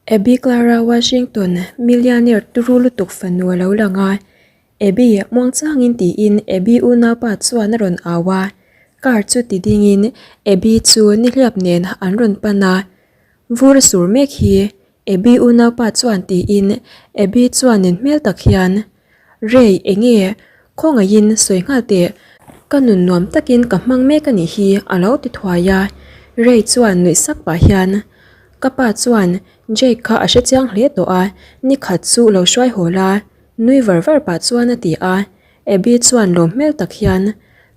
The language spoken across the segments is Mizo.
Abby Clara Washington, millionaire turu lutuk fanu a lo lang a, Abby, muangchangin tiin Abby unaupa chuan a rawn au a, car chu ti dingin Abby chu nihliap nen an rawn pan a, vur a sur mek hi Abby unaupa chuan tiin Abby chuan nin hmel tak hian, Ray, enge? Khawngaihin sawi nghal teh, ka nun nuam takin ka hmang mek a nih hi a lo ti thuai a, Ray chuan nuih sak pah hian, Ka pa chuan Jake kha a hre chiang hle tawh a, nikhat chu lo hruai haw la, nui var var pah chuan a ti a. Abby chuan lawm hmel tak hian,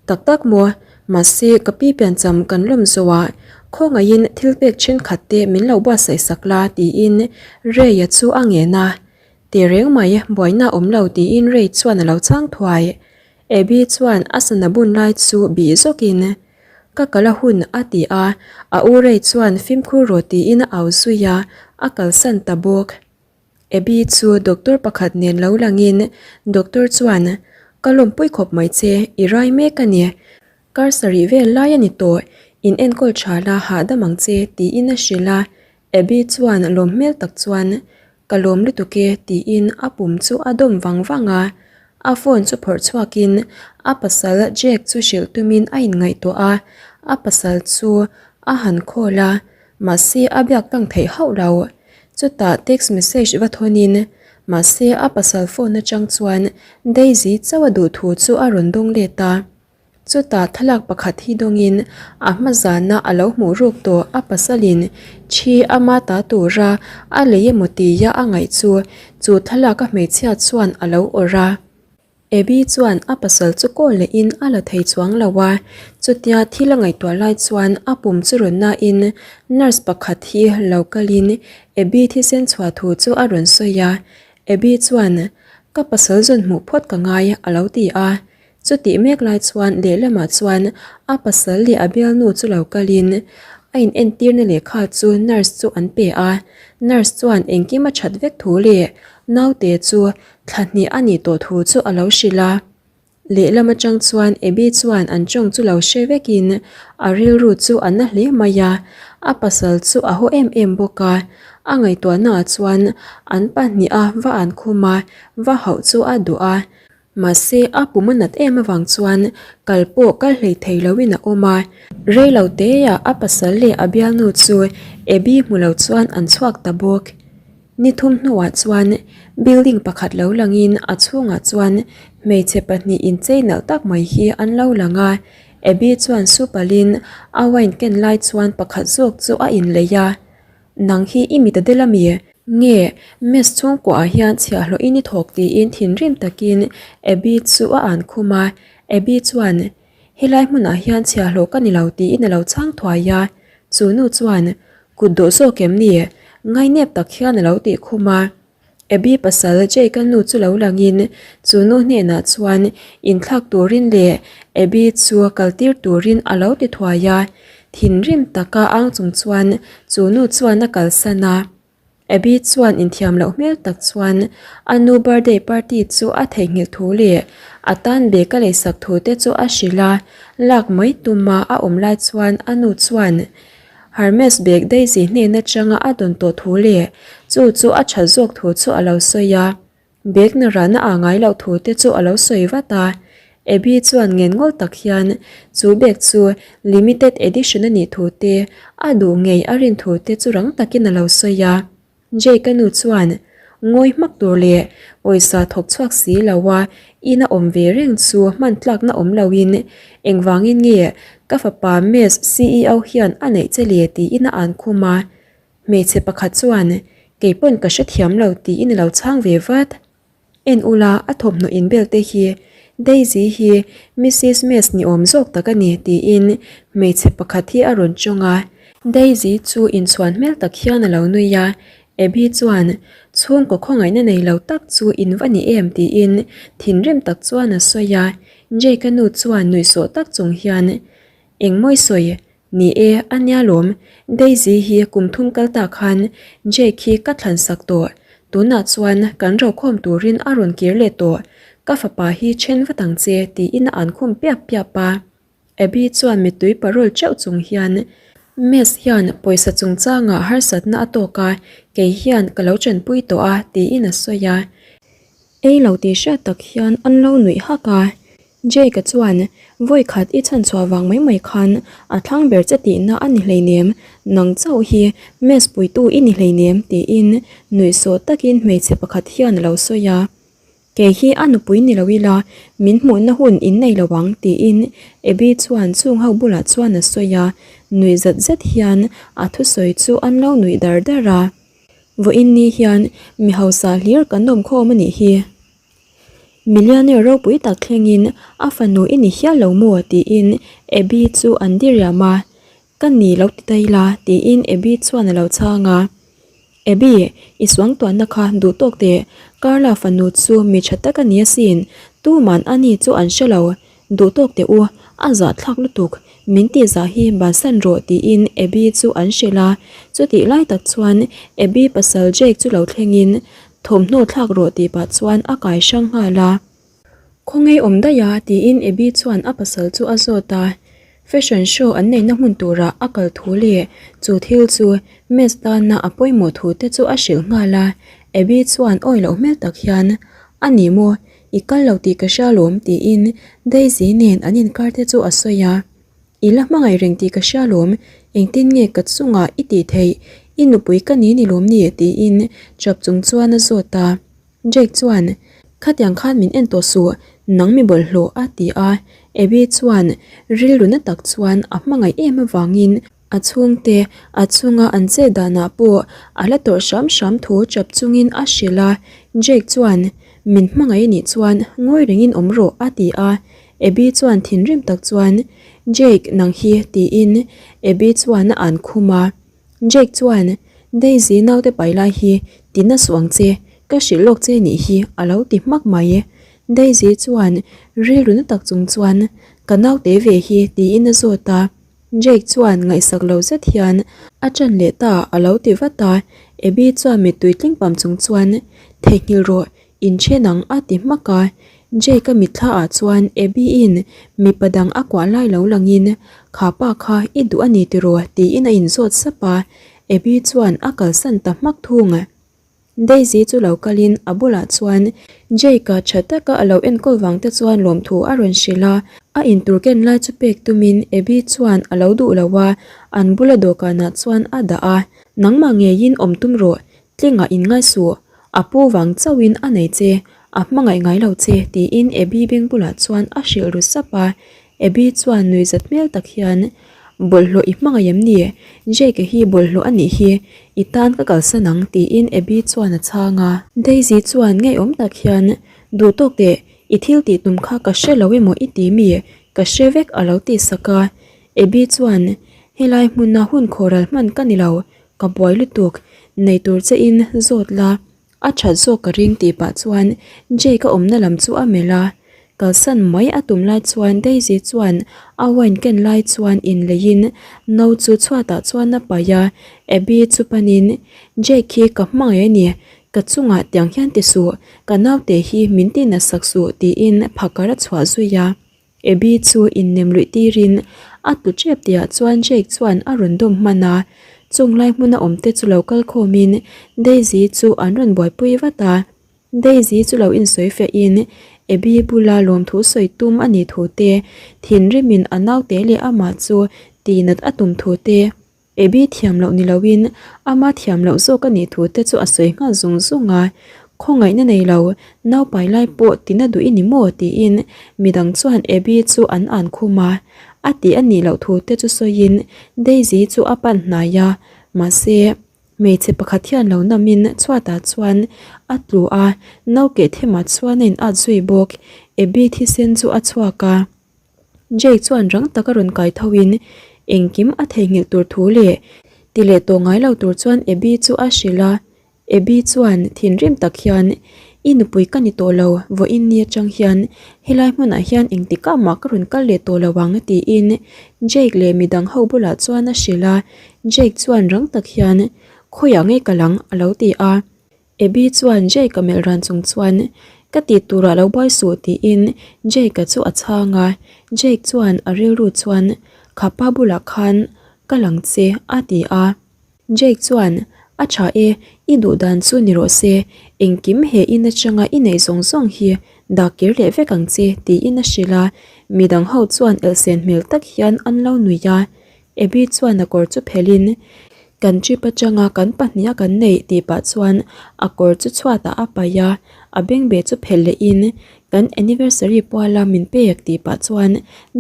Tak tak maw, mahse ka pi piancham kan lawm zo a, khawngaihin thil pek thenkhat te min lo buatsaih sak la tiin Ray-a chu a ngen a. Ti reng mai, buaina awm lo tiin Ray chuan a lo chhang thuai. Abby chuan a sana bun lai chu bih zawkin, Ka kal a hun a ti a, a u Ray chuan fimkhur rawh tiin a au zui a, a kalsan ta bawk. Abby chu doctor pakhat nen lo langin doctor chuan, Ka lawmpui khawp mai che, i rai mek a ni. Kar sarih vel lai a ni tawh, in enkawl tha la hahdam ang che tiin a hrilh a. Abby chuan lawm hmel tak chuan, Ka lawm lutuk e tiin a pum chu a dawm vang vang a, a phone chu phawrh chhuakin a pasal Jack chu hrilh tumin a inngaihtuah a, a pasal chu a han call a, mahse a biak tlang theih hauh lo. Chutah text message va thawnin mahse a pasal phone atang chuan Daisy chauh a duh thu chu a rawn dawng let a. Chutah thlalak pakhat hi dawngin a hma zana a lo hmuh ruk tawh a pasalin thi ama ta tura a lei emaw tia a ngaih chu chu thlalak a hmeichhia chuan a lo awrh a. Abby chuan a pasal chu kawl lehin a la thei chuang lo a, chutia thil a ngaihtuah lai chuan a pum chu rawn nain nurse pakhat hi lo kalin Abby thisen chhuah thu chu a rawn sawi a. Abby chuan, Ka pasal zawn hmuh phawt ka ngai a lo ti a. Chutih mek lai chuan lehlamah chuan a pasal leh a bialnu chu lo kalin a in entirna lehkha chu nurse chu an pe a, nurse chuan engkim a that vek thu leh naute chu thla hnih a nih tawh thu chu a lo hrilh a. Lehlam atang chuan Abby chuan an tawng chu lo hre vekin a rilru chu a na hle mai a, a pasal chu a haw em em bawk a, a ngaihtuahnaah chuan an pahniha va an khum a, va hauh chu a duh a. Mahse, a pum a nat em avang chuan kal pawh kal hlei thei loin a awm a. Rei lo teah a pasal leh a bialnu chu Abby hmu lo chuan an chhuak ta bawk. Ni thum hnuah chuan building pakhat lo langin a chhungah chuan hmeichhe pahnih inchei nalh tak mai hi an lo lang a. Abby chuan supalin a wine ken lai chuan pakhat zawk chu a inlei a. Nang hi i mit a del ami? Nge, mess chhungkuah ah hian chhiahhlawh in i thawk tiin thinrim takin Abby chu a an khum a, Abby chuan, Helai hmunah hian chhiahhlawh ka ni lo tiin a lo chhang thuai a, chu nu chuan, Kut dawh zawk em ni? Ngainep tak hian a lo tih khum a. Abby pasal Jake-a nu chu lo langin chu nu hnenah chuan inthlak turin leh Abby chu kaltir turin a lo ti thuai a. Thinrim taka ang chung chuan chu nu chuan a kalsan a. Abby chuan inthiam loh hmel tak chuan a nu birthday party chu a theihnghilh thu leh a tan bag a leisak thu te chu a hrilh a. Lak mai tuma a awm lai chuan a nu chuan Hermes bag Daisy hnen atanga a dawn tawh thu leh chu chu a that zawk thu chu a lo sawi a, bag na rana a ngai loh thu te chu a lo sawi vat a. Abby chuan ngen ngawl tak hian chu bag chu limited edition a nih thu te, a duh ngei a rin thu te chu rang takin a lo sawi a. Jake-a nu chuan ngawi hmak tur leh pawisa thawk chhuak si lo a ina awm ve reng chu hman tlakna awm loin engvangin nge ka fapa Mess ceo hian a neih che le tiin a an khum a. Hmeichhe pakhat chuan keipawn ka hrethiam lo tiin a lo chhang ve vat. En ula, a thawmhnaw inbel te hi Daisy hi Missis Mess ni awm zawk tak a ni tiin hmeichhe pakhat hi a rawn tawng a. Daisy chu inchhuan hmel tak hian a lo nui a, Abby chuan chhungkaw khawngaihna nei lo tak chu in va ni em tiin thinrim tak chuan a sawi a. Jake-a nu chuan nuihsawh tak chung hian Engmawi sawi Ni e, a nia lawm. Daisy hi kum thum kal ta khan Jake hi ka thlan sak tawh. Tunah chuan kan rokhawm turin a rawn kir leh tawh. Ka fapa hi then vat ang che tiin a an khum piap piap a. Abby chuan mittui parol teuh chung hian. Mess hian pawisa chungchangah harsatna a tawk a, kei hian ka lo chanpui tawh a, tiin a sawi a. Ei lo tih hriat tak hian an lo nuih hak a. Jake-a chuan, Vawi khat i chhanchhuah vang mai mai khan a thlang ber che tihna a ni hleinem, nang chauh hi mess puitu i ni hleinem, tiin nuihsawh takin hmeichhe pakhat hian a lo sawi a. Kei hi a nupui ni lo ila, min hmuhna hun in nei lo ang, tiin Abby chuan chung ho bulah chuan a sawi a, nuih zat zet hian a thusawi chu an lo nuih dar dar a. Vawiin ni hian mi hausa hlir kan awm khawm a nih hi. Millionaire ropui tak thlengin a fanu i ni hial lo maw? tiin Abby chu an diriam a. Ka ni lo ti ta ila tiin Abby chuan a lo chhang a. Abby, i suangtuahna kha duh tawk teh, Carla fanu chu mi tha tak a ni asin, tuman a ni chu an hre lo, duh tawk teh u, a zahthlak lutuk, min tih zah hi bansan rawh tiin Abby chu an hrilh a, chutih lai tak chuan Abby pasal Jake chu lo thlengin thawmhnaw thlak rawh tih pah chuan a kai hrang nghal a. Khawngaih awm daih a tiin Abby chuan a pasal chu a zawt a, fashion show an neihna hmun turah a kal thu leh chu thil chu Mess tana a pawimawh thu te chu a hrilh nghal a, Abby chuan awi loh hmel tak hian, A ni maw, i kal lo tih ka hria lawm tiin Daisy nen an inkar te chu a sawi a. I la hmangaih reng tih ka hria lawm, engtin nge ka chungah i tih theih, i nupui ka ni ni lawm ni tiin chap chung chuan a zawt a. Jake chuan, Khatiang khan min en tawh suh, nang mi bawlhhlawh a ti a. Abby chuan rilru na tak chuan a hmangaih em avangin a chhungte a chunga an chet danah pawh a la tawrh hram hram thu chap chungin a hrilh a. Jake chuan, Min hmangaih anih chuan ngawi rengin awm rawh a ti a. Abby chuan thinrim tak chuan, Jake nang hi tiin Abby chuan a an khum a. Jake chuan, Daisy naute pai lai hi ti na suh ang che, ka hrilh lawk che nih hi a lo ti hmak mai. Daisy chuan rilru na tak chung chuan, Ka naute ve hi tiin a zawt a. Jake chuan ngaihsak lo zet hian a ṭan leh ta a lo ti vat a. Abby chuan mittui tling pam chung chuan, Theihnghilh rawh, Inṭhen ang a ti hmak a, Jake-a mitthla ah chuan Abby-in mipa dang a kuah lai lo langin, Kha pa kha i duh a ni tiraw? tiin a inzawt sap a, Abby chuan a kalsan ta hmak thung. Daisy chu lo kalin a bulah chuan Jake-a ṭha taka a lo enkawl vang te chuan lawmthu a rawn hrilh a, a intur ken lai chu pek tumin Abby chuan a lo duh lo a, an bula dawhkanah chuan a dah a, Nangmah ngeiin awm tum rawh, Tlingah in ngai suh, a pu vang chauhin a nei che, a hmangaih ngai lo che tiin Abby beng bulah chuan a hrilh ru sap a. Abby chuan nui zat hmel tak hian, Bawlhhlawh i hmangaih em ni? Jake hi bawlhhlawh a nih hi, i tan ka kalsan ang tiin Abby chuan a chhang a. Daisy chuan ngeiawm tak hian, Duh tawk teh, i thil tih tum kha ka hre lo emaw i ti mi? Ka hre vek a lo ti sak a. Abby chuan, Helai hmuna hun khawhral hman ka ni lo, Ka buai lutuk, nei tur che in zawt la, a that zawk ka ring tih pah chuan Jake a awmna lam chu a melh a, kalsan mai a tum lai chuan Daisy chuan a wine ken lai chuan inleiin no chu chhuatah chuan a paih a, Abby chu panin Jake hi ka hmangaih a ni, ka chungah tiang hian ti suh, ka naute hi min ti nasak suh tiin phakar a chhuah zui a. Abby chu innem luih tirin a tlu tep tihah chuan Jake chuan a rawn dawm hman a, chung lai hmuna awm te chu lo kal khawmin Daisy chu an rawn buaipui vat a. Daisy chu lo insawi fiahin Abby bula lawmthu sawi tum a nih thu te, thinrimin a naute leh amah chu tihnat a tum thu te, Abby thiam loh ni loin ama thiam loh zawk a nih thu te chu a sawi nghal zung zung a, Khawngaihna nei lo, naupai lai pawh tina duh i ni maw? tiin midang chuan Abby chu an an khum a, a tih a nih loh thu te chu sawiin Daisy chu a pan hnai a, mahse hmeichhe pakhat hian lo namin chhuatah chuan a tlu a, naukeh themah chuan a in at zui bawk, Abby thisen chu a chhuak a. Jake chuan rang taka rawn kai tho in engkim a theihnghilh tur thu leh ti leh tawh ngai lo tur chuan Abby chu a hrilh a, Abby chuan thinrim tak hian I nupui ka ni tawh lo, vawiin ni atang hian helai hmunah hian engtikah mah ka rawn kal leh tawh lo ang tiin Jake leh midang ho bulah chuan a hrilh a, Jake chuan rang tak hian Khawiah ngei ka lang a lo ti a. Abby chuan Jake-a melh ran chung chuan, Ka tih turah lo buai suh tiin Jake-a chu a chhang a. Jake chuan a rilru chuan, Kha pa bulah khan Kal ang che, a ti a. Jake chuan, A tha e, i duh dan chu ni rawh se, engkim he in atanga i neih zawng zawng hi dah kir leh vek ang che, tiin a hrilh a. Midang ho chuan elhsen hmel tak hian an lo nuih a. Abby chuan a kawr chu phelhin, Kan trip atanga kan pahniha kan neih tih pah chuan a kawr chu chhuatah a paih a, a bengbeh chu phelh lehin, Kan anniversary puala min pek tih pah chuan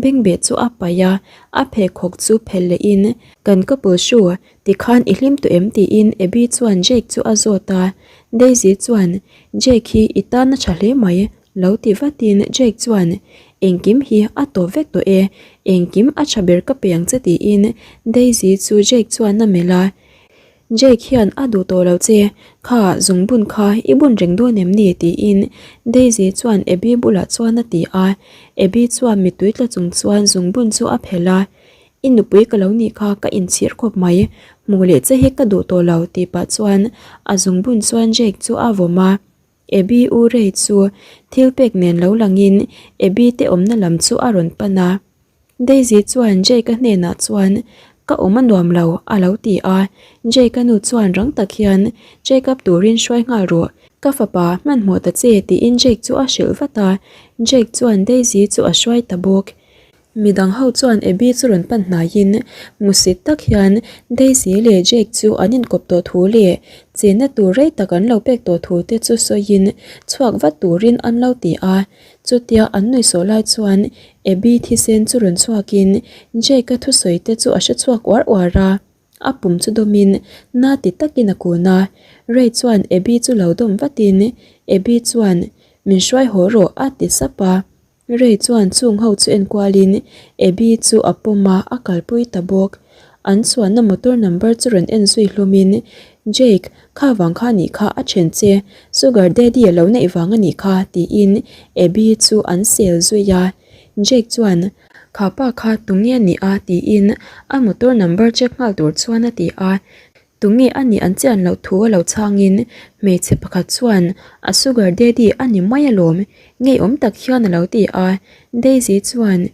bengbeh chu a paih a, a pheikhawk chu phelh lehin, Kan couple shoe tikhan i hlim tawh em tiin Abby chuan Jake chu a zawt a, Daisy chuan, Jake hi i tan a tha hle mai, Lo ti vatin Jake chuan, Engkim hi a tawp vek tawh e, engkim a tha ber ka pe ang che tiin Daisy chu Jake chuan a melh a. Jake hian a duh tawh lo che, kha zungbun kha i bun reng dawn em ni tiin Daisy chuan Abby bulah chuan a ti a. Abby chuan mittui tla chung chuan zungbun chu a phelh a, I nupui ka lo nih kha ka inchhir khawp mai, hmuh leh che hi ka duh tawh lo tih pah chuan a zungbun chuan Jake chu a vawm a. Abby u Ray chu thil pek nen lo langin Abby te awmna lam chu a rawn pan a. Daisy chuan Jake-a hnenah chuan, Ka awm a nuam lo, a lo ti a. Jake-a nu chuan rang tak hian, Check up turin hruai nghal rawh, ka fapa hmanhmawh ta che, tiin Jake chu a hrilh vat a. Jake chuan Daisy chu a hruai ta bawk. Midang ho chuan Abby chu rawn pan hnaiin musit tak hian Daisy leh Jake chu an inkawp tawh thu leh chenna tur rei tak an lo pek tawh thu te chu sawiin chhuak vat turin an lo ti a. Chutia an nuihsawh lai chuan Abby thisen chu rawn chhuakin Jake-a thusawi te chu a hre chhuak uar uar a. A pum chu dawmin na ti takin a kun a, Ray chuan Abby chu lo dawm vatin Abby chuan min hruai haw rawh a ti sap a. Ray chuan chung ho chu enkualin Abby chu a pawm a, a kalpui ta bawk. An chuanna motor number chu rawn en zui hlawmin, Jake, kha vang kha anih kha a then che, sugar daddy a lo neih vang anih kha, tiin Abby chu an sel zui a. Jake chuan, Kha pa kha tunge a nih a? tiin a motor number check nghal tur chuan a ti a. Tunge a nih an chian loh thu a lo chhangin hmeichhe pakhat chuan a sugar daddy a ni mai alawm, ngeiawm tak hian a lo ti a, Daisy chuan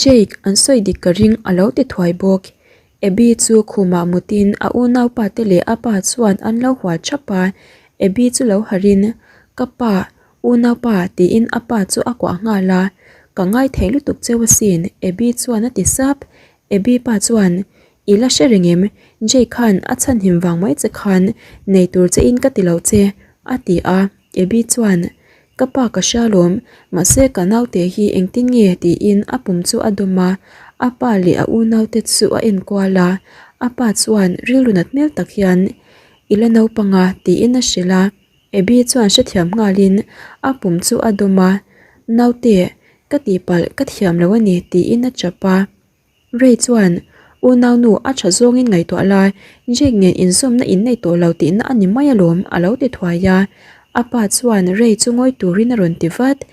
Jake an sawi dik ka ring a lo ti thuai bawk. Abby chu khumah mutin a unaupa te leh a pa chuan an lo hual thap a, Abby chu lo harhin Ka pa, unaupa tiin a pa chu a kuah nghal a, Ka ngaithei lutuk cheu asin Abby chuan a ti sap, Abby pa chuan I la hre reng em? Jay khan a chhanhim vang mai che khan nei tur che in ka ti lo che, a ti a. Abby chuan, Ka pa ka hria lawm, mahse ka naute hi engtin nge? tiin a pum chu a dawm a, a pa leh a unaute chu a enkual a. A pa chuan rilru nat hmel tak hian, I la naupang a, tiin a hrilh a. Abby chuan hrethiam nghalin a pum chu a dawm a, Naute, ka tihpalh ka thiam lo a ni, tiin a chap a. Ray chuan, Unaunu, a tha zawngin ngaihtuah la, Jake nen inzawmna in nei tawh lo tihna a ni mai alawm, a lo ti thuai a. A pa chuan Ray chu ngawi turin a rawn ti vat.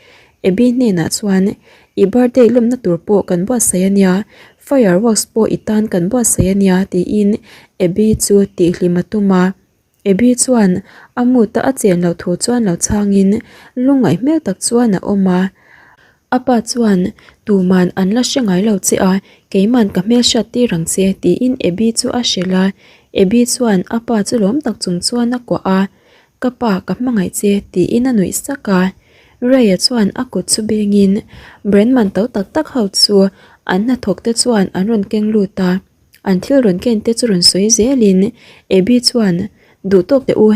Abby hnenah chuan, I birthday lawmna tur pawh kan buatsaih a nia, fireworks pawh i tan kan buatsaih a nia, tiin Abby chu tihhlim a tum a. Abby chuan a mood a a chen loh thu chuan lo chhangin lungngaih hmel tak chuan a awm a. A pa chuan tuman an la hre ngai lo che a, keiman ka hmel hriat tir ang che tiin Abby chu a hrilh a. Abby chuan a pa chu lawm tak chung chuan a kuah a, Ka pa ka hmangaih che tiin a nuih sak a. Ray-a chuan a kut chu bengin brand man to tak tak ho chu an hnathawk te chuan an rawn keng lut a. An thil rawn ken te chu rawn sawi zelin Abby chuan, Duh tawk teh u,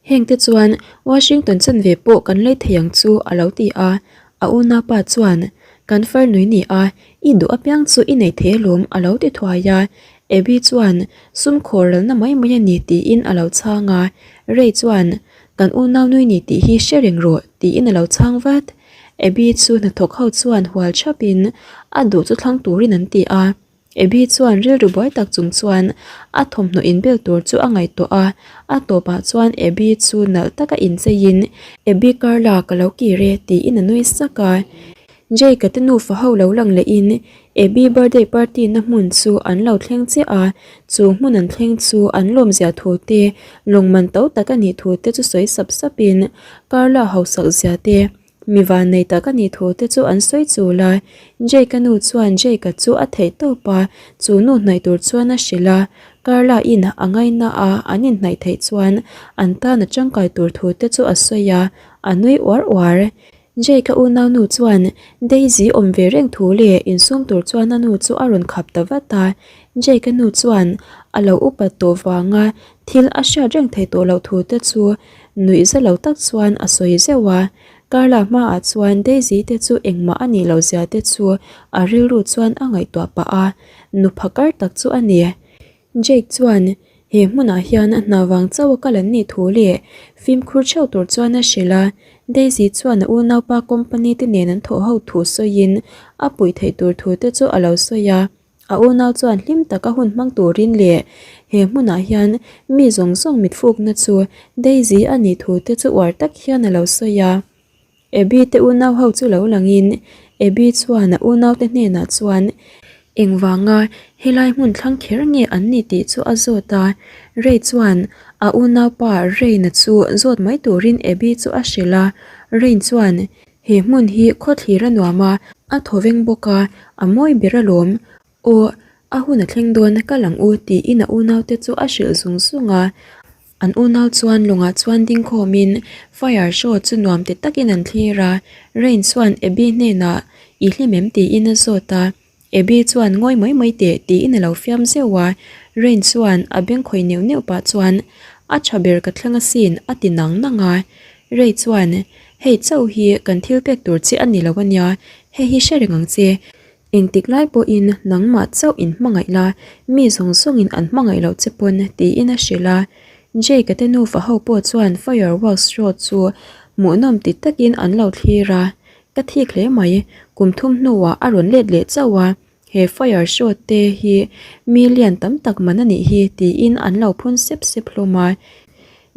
heng te chuan Washington chanve pawh kan lei thei ang chu a lo ti a. A unaupa chuan, Kan farnui ni a, i duh apiang chu i nei thei alawm a lo ti thuai a. Abby chuan, Sum khawr ralna mai mai a ni tiin a lo chhang a. Ray chuan, Kan unaunui ni tih hi hre reng rawh tiin a lo chhang vat. Abby chu hnathawk ho chuan hual thapin a duh chu thlang turin an ti a. Abby chuan rilru buai tak chung chuan a thawmhnaw inbel tur chu a ngaihtuah a, a tawpah chuan Abby chu nalh taka incheiin, Abby Carla ka lo kir e tiin a nui sak a. Jake-a te nufa ho lo lang lehin Abby birthday party na hmun chu an lo thleng chiah a, chu hmun an thleng chu an lawmzia thu te, lawng man to tak a nih thu te chu sawi sap sapin Carla hausak zia te. Mi vannei tak a nih thu te chu an sawi chul a. Jake-a nu chuan Jake-a chu a theih tawp a, chu nu hnaih tur chuan a hrilh a. Carla in a ngaina a, an inhnaih theih chuan an tan a tangkai tur thu te chu a sawi a, a nui uar uar. Jake-a unaunu chuan Daisy awm ve reng thu leh insum tur chuan a nu chu a rawn khap ta vat a. Jake-a nu chuan a lo upat tawh vanga thil a hriat reng theih tawh loh thu te chu nuih za lo tak chuan a sawi zeuh a. Carla hmaah chuan Daisy te chu engmah a nih loh zia te chu a rilru chuan a ngaihtuah pah a, nu phakar tak chu a ni. Jake chuan he hmunah hian a hna vang chauh a kal an nih thu leh fimkhur theuh tur chuan a hrilh a. Daisy chuan a unaupa company te nen an thawh ho thu sawiin a puih theih tur thu te chu a lo sawi a. A unau chuan hlim taka hun hmang turin leh he hmunah hian mi zawng zawng mitfukna chu Daisy a nih thu te chu uar tak hian a lo sawi a. Abby te unau ho chu lo langin Abby chuan a unaute hnenah chuan engvanga helai hmun thlang kher nge an ni tih chu a zawt a. Ray chuan a unaupa Rain-a chu zawt mai turin Abby chu a hrilh a. Rain chuan he hmun hi khawthlir a nuam a, a thawveng bawk a, a mawi ber alawm. Aw, a hun a thleng dawn, kal ang u tiin a unaute chu a hrilh zung zung a. An unau chuan lawngah chuan ding khawmin fire show chu nuam ti takin an thlir a. Rain chuan Abby hnenah I hlim em tiin a zawt a. Abby chuan ngawi mai mai teh tiin a lo fiam zeuh a. Rain chuan a beng khawih neuh neuh pah chuan A tha ber ka thleng asin a ti nang nang a. Ray chuan Hei chauh hi kan thil pek tur che a ni lo ania, hei hi hre reng ang che. Engtik lai pawhin nangmah chauh in hmangaih la, mi zawng zawngin an hmangaih loh che pawn tiin a hrilh a. Jake-a te nufa ho pawh chuan fireworks show chu hmuhnawm ti takin an lo thlir a. Ka thik hle mai, kum thum hnuah a rawn let leh chauh a, he fire show te hi mi lian tam tak man a nih hi tiin an lo phun sep sep hlawm a.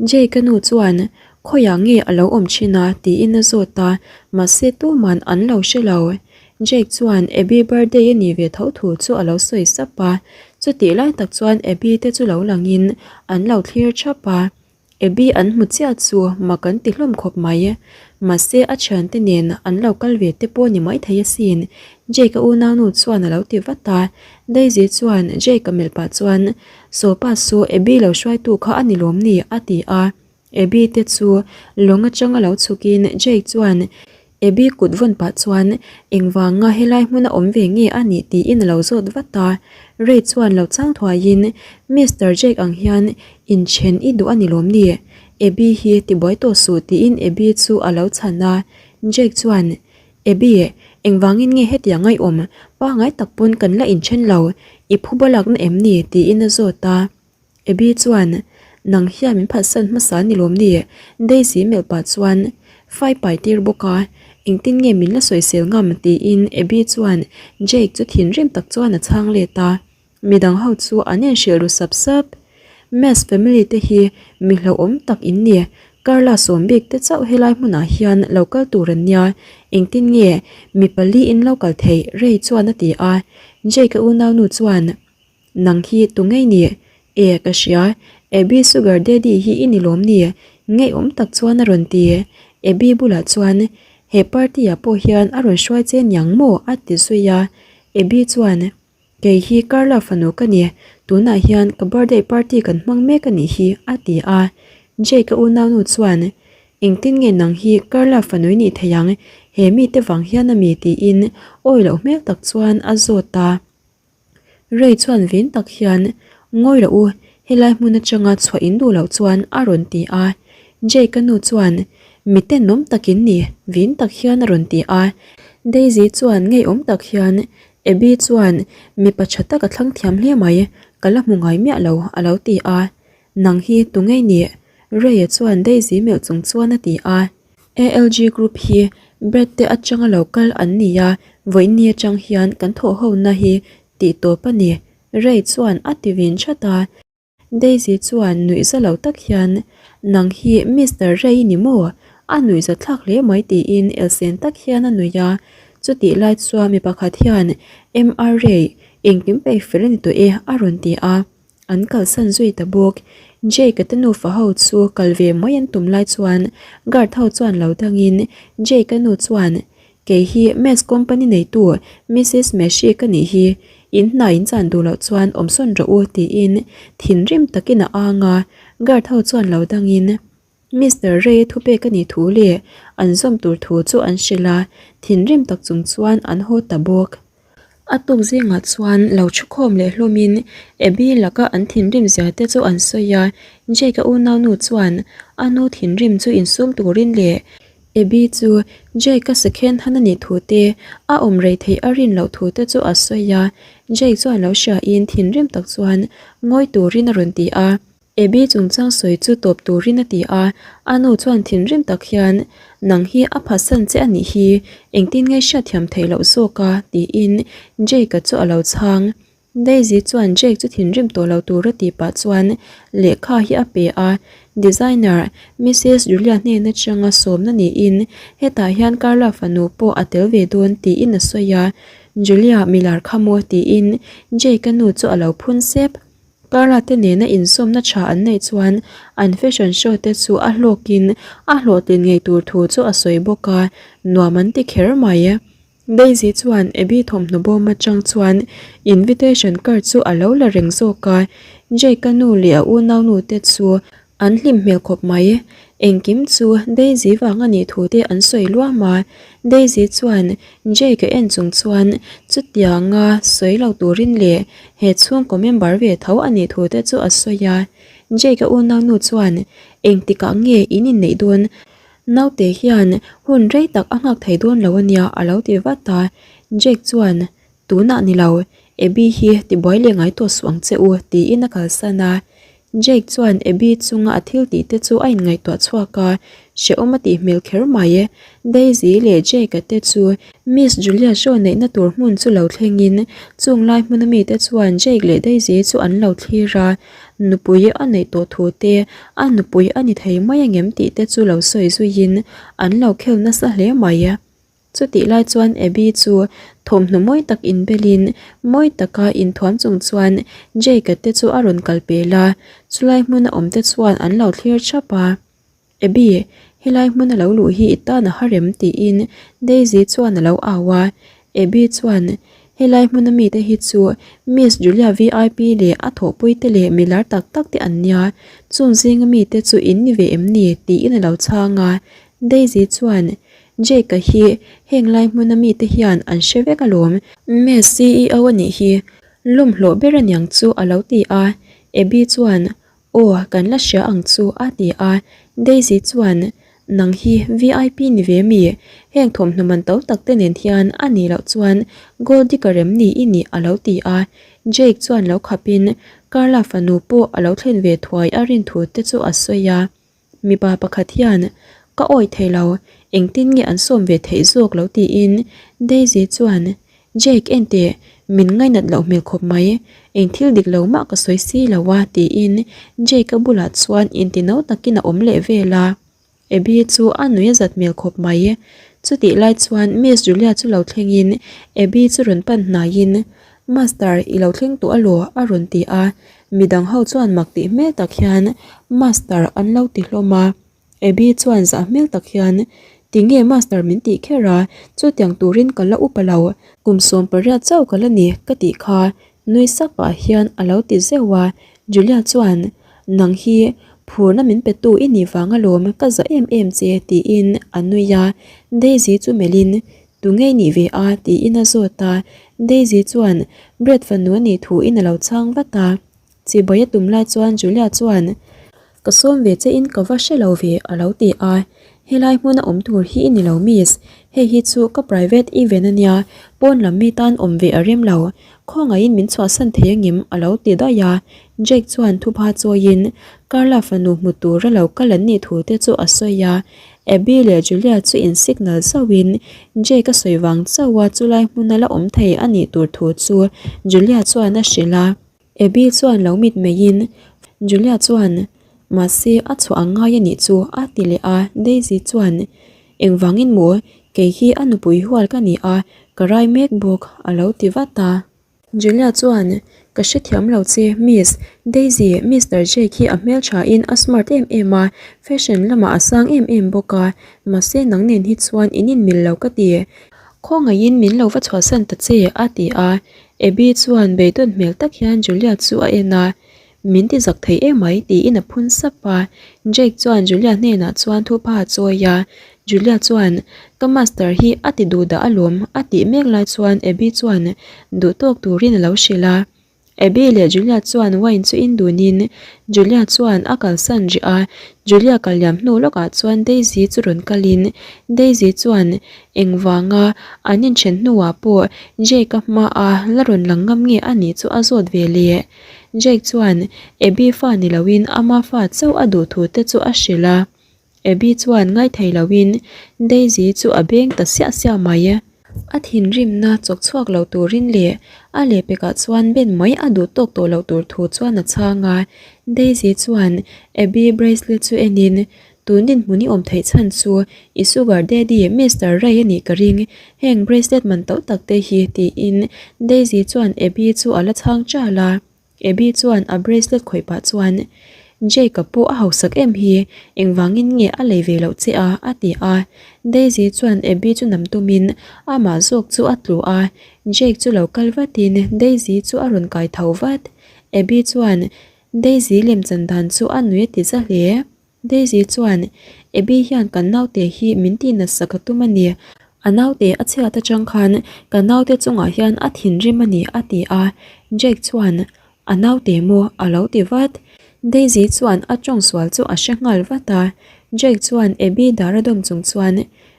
Jake-a nu chuan khawiah nge a lo awm thin a tiin a zawt a, mahse tuman an lo hre lo. Jake chuan Abby birthday a nih ve tho thu chu a lo sawi sap a, chutih lai tak chuan Abby te chu lo langin an lo thlir thap a. Abby an hmu chiah chu mak an ti hlawm khawp mai. Mahse a thiante nen an lo kal ve te pawh ni maithei asin, Jake-a unaunu chuan a lo ti vat a. Daisy chuan Jake-a melh pah chuan, Sawpa saw Abby lo hruaitu kha a ni lawm ni? a ti a. Abby te chu lawng atanga lo chhukin Jake chuan Abby kut vawn pah chuan engvanga helai hmuna awm ve nge a nih tiin a lo zawt vat a. Ray chuan lo chang thuaiin Mister Jake ang hian inthen i duh a ni lawm ni? Abby hi tibuai tawh suh tiin Abby chu a lo chhan a. Jake chuan Abby, engvangin nge hetiang a i awm? Pangai tak pawn kan la inthen lo, i phuba lakna em ni? tiin a zawt a. Abby chuan, Nang hian min phatsan hmasa ni lawm ni? Daisy melh pah chuan fai pai tir bawk a, engtin nge min la sawisel ngam? tiin Abby chuan Jake chu thinrim tak chuan a chhang let a. Midang ho chu an inhrilh ru sap sap. Mess family te hi mi hlauhawm tak in ni. Carla sawm bik te chauh helai hmunah hian lo kal tur an nia. Engtin nge mi pali in lo kal theih? Ray chuan a ti a. Jake-a unaunu chuan, Nang hi tu ngei ni? E, ka hria. Abby sugar daddy hi i ni lawm ni? Ngeiawm tak chuan a rawn ti. Abby bulah chuan, He party ah pawh hian a rawn hruai che niang maw? a ti zui a. Abby chuan, Kei hi Carla fanu ka ni, tunah hian ka birthday party kan hmang mek a nih hi, a ti a. Jake-a unaunu chuan, Engtin nge nang hi Carla fanu i nih thei ang, he mite vang hian a mi? tiin awi loh hmel tak chuan a zawt a. Ray chuan vin tak hian, Ngawi loh u, helai hmun atanga chhuah in duh loh chuan a rawn ti a. Jake-a nu chuan, Mi tenawm tak in ni, vin tak hian a rawn ti a. Daisy chuan ngeiawm tak hian, Abby chuan mipa tha tak a thlang thiam hle mai, ka la hmu ngai miah lo, a lo ti a. Nang hi tu ngei ni? Ray-a chuan Daisy melh chung chuan a ti a. ALG Group hi Brad te atanga lo kal an ni a, vawiinni atang hian kan thawhhona hi tih tawp a ni, Ray chuan a ti vin that a. Daisy chuan nuihza lo tak hian, Nang hi Mister Ray i ni maw? A nuihza thlak hle mai tiin elsen tak hian a nuih a. Chutih lai chuan mi pakhat hian, MR Ray, engkim peih fel a ni tawh e a rawn ti a. An kalsan zui ta bawk. Jake-a te nufa ho chu kal ve mai an tum lai chuan guard ho chuan lo dangin Jake-a nu chuan Kei hi Mess company neitu Missus Messi ka nih hi, in hna in chan duh loh chuan awmsawn rawh u tiin thinrim takin a ang a, guard ho chuan lo dangin Mister Ray thupek a nih thu leh an zawm tur thu chu an hrilh a, thinrim tak chung chuan an haw ta bawk. A tuk zingah chuan lo thukhawm leh hlawmin Abby laka an thinrim zia te chu an sawi a, Jake-a unaunu chuan a nu thinrim chu insum turin leh Abby chu Jake-a second han a nih thu te, a awm rei theih a rin loh thu te chu a sawi a, Jake chuan lo hriain thinrim tak chuan ngawi turin a rawn ti a. Abby chungchang sawi chu tawp turin a ti a, a nu chuan thinrim tak hian, Nang hi a phatsan che a nih hi, engtin nge hriatthiam theih loh zawk a? tiin Jake-a chu a lo chhang. Daisy chuan Jake chu thinrim tawh lo tur a tih pah chuan lehkha hi a pe a, Designer Missus Julia hnen atanga sawmna niin hetah hian Carla fanu pawh a tel ve dawn tiin a sawi a, Julia milar kha maw tiin Jake-a nu chu a lo phun sep. Carla te nena insawmna tha an neih chuan an fashion show te chu a hlawkin a hlawhtlin ngei tur thu chu a sawi bawk a, nuam an ti kher mai. Daisy chuan Abby thawmhnaw bawm atang chuan invitation card chu a lo la reng zawk a, Jake-a nu leh a unaunu te chu An hlim hmel khawp mai. Engkim chu Daisy vang a nih thu te an sawi luam a. Daisy chuan Jake a en chung chuan chutianga sawi lo turin leh he chhungkaw member ve tho a nih thu te chu a sawi a. Jake a unaunu chuan engtikah nge in inneih dawn? Naute hian hun rei tak a nghak thei dawn lo a nia a lo ti vat a. Jake chuan Tunah ni lo, Abby hi tibuai leh ngai tawh suh ang che u tiin a kalsan a. Jake chuan Abby chunga a thil tih te chu a inngaihtuah chhuak a, hrehawm a tih hmel kher mai. Daisy leh Jake-a te chu Miss Julia show neihna tur hmun chu lo thlengin chung lai hmuna mite chuan Jake leh Daisy chu an lo thlir a, nupui a neih tawh thu te, a nupui a ni thei mai angem tih te chu lo sawi zuiin an lo khel nasa hle mai. Chutih lai chuan Abby chu thawmhnaw mawi tak inbelin mawi taka inthuam chung chuan Jake-a te chu a rawn kal pel a, chulai hmuna awm te chuan an lo thlir thap a. Abby, helai hmuna lo luh hi i tan a har em? tiin Daisy chuan a lo au a. Abby chuan, Helai hmuna mite hi chu Miss Julia vip leh a thawhpui te leh milar tak tak te an nia, chung zinga mite chu in ni ve em ni? tiin a lo chhang a. Daisy chuan, Jake-a hi heng lai hmuna mite hian an hre vek alawm. Miss ceo a nih hi lawm hlawh ber aniang chu a lo ti a. Abby chuan, Aw, kan la hria ang chu a ti a. Daisy chuan, Nang hi vip ni ve mi? Heng thawmhnaw man to tak te nen hian a nih loh chuan gold digger em ni i nih a lo ti a. Jake chuan lo khapin Carla fanu pawh a lo thlen ve thuai a rin thu te chu a sawi a. Mipa pakhat hian, Ka awih thei lo, engtin nge an sawm ve theih zawk lo tiin Daisy chuan, Jake enteh, min ngainat loh hmel khawp mai, eng thil dik lo mah ka sawi si lo a tiin Jake-a bulah chuan intino takin a awm leh vel a. Abby chu a nui a zat hmel khawp mai. Chutih lai chuan Miss Julia chu lo thlengin Abby chu rawn pan hnaiin, Master, i lo thleng tawh alaw? a rawn ti a. Midang ho chuan mak tih hmel tak hian Master an lo ti hlawm a. Abby chuan zah hmel tak hian, Tinge Master min tih kher a, chutiang turin ka la upa lo, kum 18 chauh ka la ni ka tih kha nui sak pah hian a lo ti zeuh a. Julia chuan, Nang hi phurna min petu i nih vang alawm ka za em em che tiin a nui a. Daisy chu melhin, Tu ngei nih ve a? tiin a zawt a, Daisy chuan Brad fanu a nih thuin a lo chhang vat a. Chibai a tum lai chuan Julia chuan, Ka sawm ve che in ka va hre lo ve a lo ti a, Helai hmuna awm tur hi i ni lo miss, hei hi chu ka private event a nia, pawn lam mi tan awm ve a rem lo, khawngaihin min chhuahsan thei angem a lo ti daih a, Jake chuan thupha chawiin Carla fanu hmu tura lo kal an nih thu te chu a sawi a, Abby leh Julia chu in signal zauhin Jake a sawi vang chauha chulai hmuna la awm thei a nih tur thu chu Julia chuan a hrilh a. Abby chuan lo mitmeiin Julia chuan mahse a chhuah ang ngai a nih chu a ti leh a, Daisy chuan engvangin maw kei hi a nupui hual ka ni a ka rai mek bawk a lo ti vat a. Julia chuan, Ka hrethiam lo che, Miss. Daisy, Mister Jake hi a hmeltha in a smart em em a, fashion lamah a sang em em bawk a, mahse nang nen hi chuan in inmil lo ka ti. Khawngaihin min lo va chhuahsan ta che, a ti a. Abby chuan beidawn hmel tak hian Julia chu a en a, Min ti zak thei emai tiin a phun sap a. Jake chuan Julia hnenah chuan thupa a chawi a, Julia chuan, Ka master hi a ti duh dah alawm a tih mek lai chuan Abby chuan duh tawk turin a lo hrilh a. Abby leh Julia chuan wine chu in dunin Julia chuan a kalsan rih a, Julia kal liam hnu lawkah chuan Daisy chu rawn kalin Daisy chuan engvanga an inthen hnuah pawh Jake-a hmaa la rawn lang ngam nge a nih chu a zawt ve leh. Jake chuan Abby fa ni loin ama fa chauh a duh thu te chu a hrilh a. Abby chuan ngaithei loin Daisy chu a beng ta siah siah mai. A thinrimna chawk chhuak lo turin leh a lehpekah chuan ben mai a duh tawk tawh loh tur thu chuan a chhang a. Daisy chuan Abby bracelet chu enin Tun dinhmun i awm theih chhan chu i sugar daddy Mister Ray a nih ka ring, heng bracelet man to tak te hi tiin Daisy chuan Abby chu a la chhang chal a. Abby chuan a bracelet khawih pah chuan Jake-a pawh a hausak em hi, engvangin nge a lei ve loh che a? a ti a. Daisy chuan Abby chu nam tumin amah zawk chu a tlu a, Jake chu lo kal vatin Daisy chu a rawn kai tho vat. Abby chuan Daisy lemchan dan chu a nui a ti za hle. Daisy chuan, Abby hian kan naute hi min tih nasa ka tum a ni. A naute a chhiat atang khan ka naute chungah hian a thinrim a ni, a ti a. Jake chuan, A naute maw? a lo ti vat. Daisy chuan a tawng sual chu a hre nghal vat a. Jake chuan Abby dar a dawm chung chuan,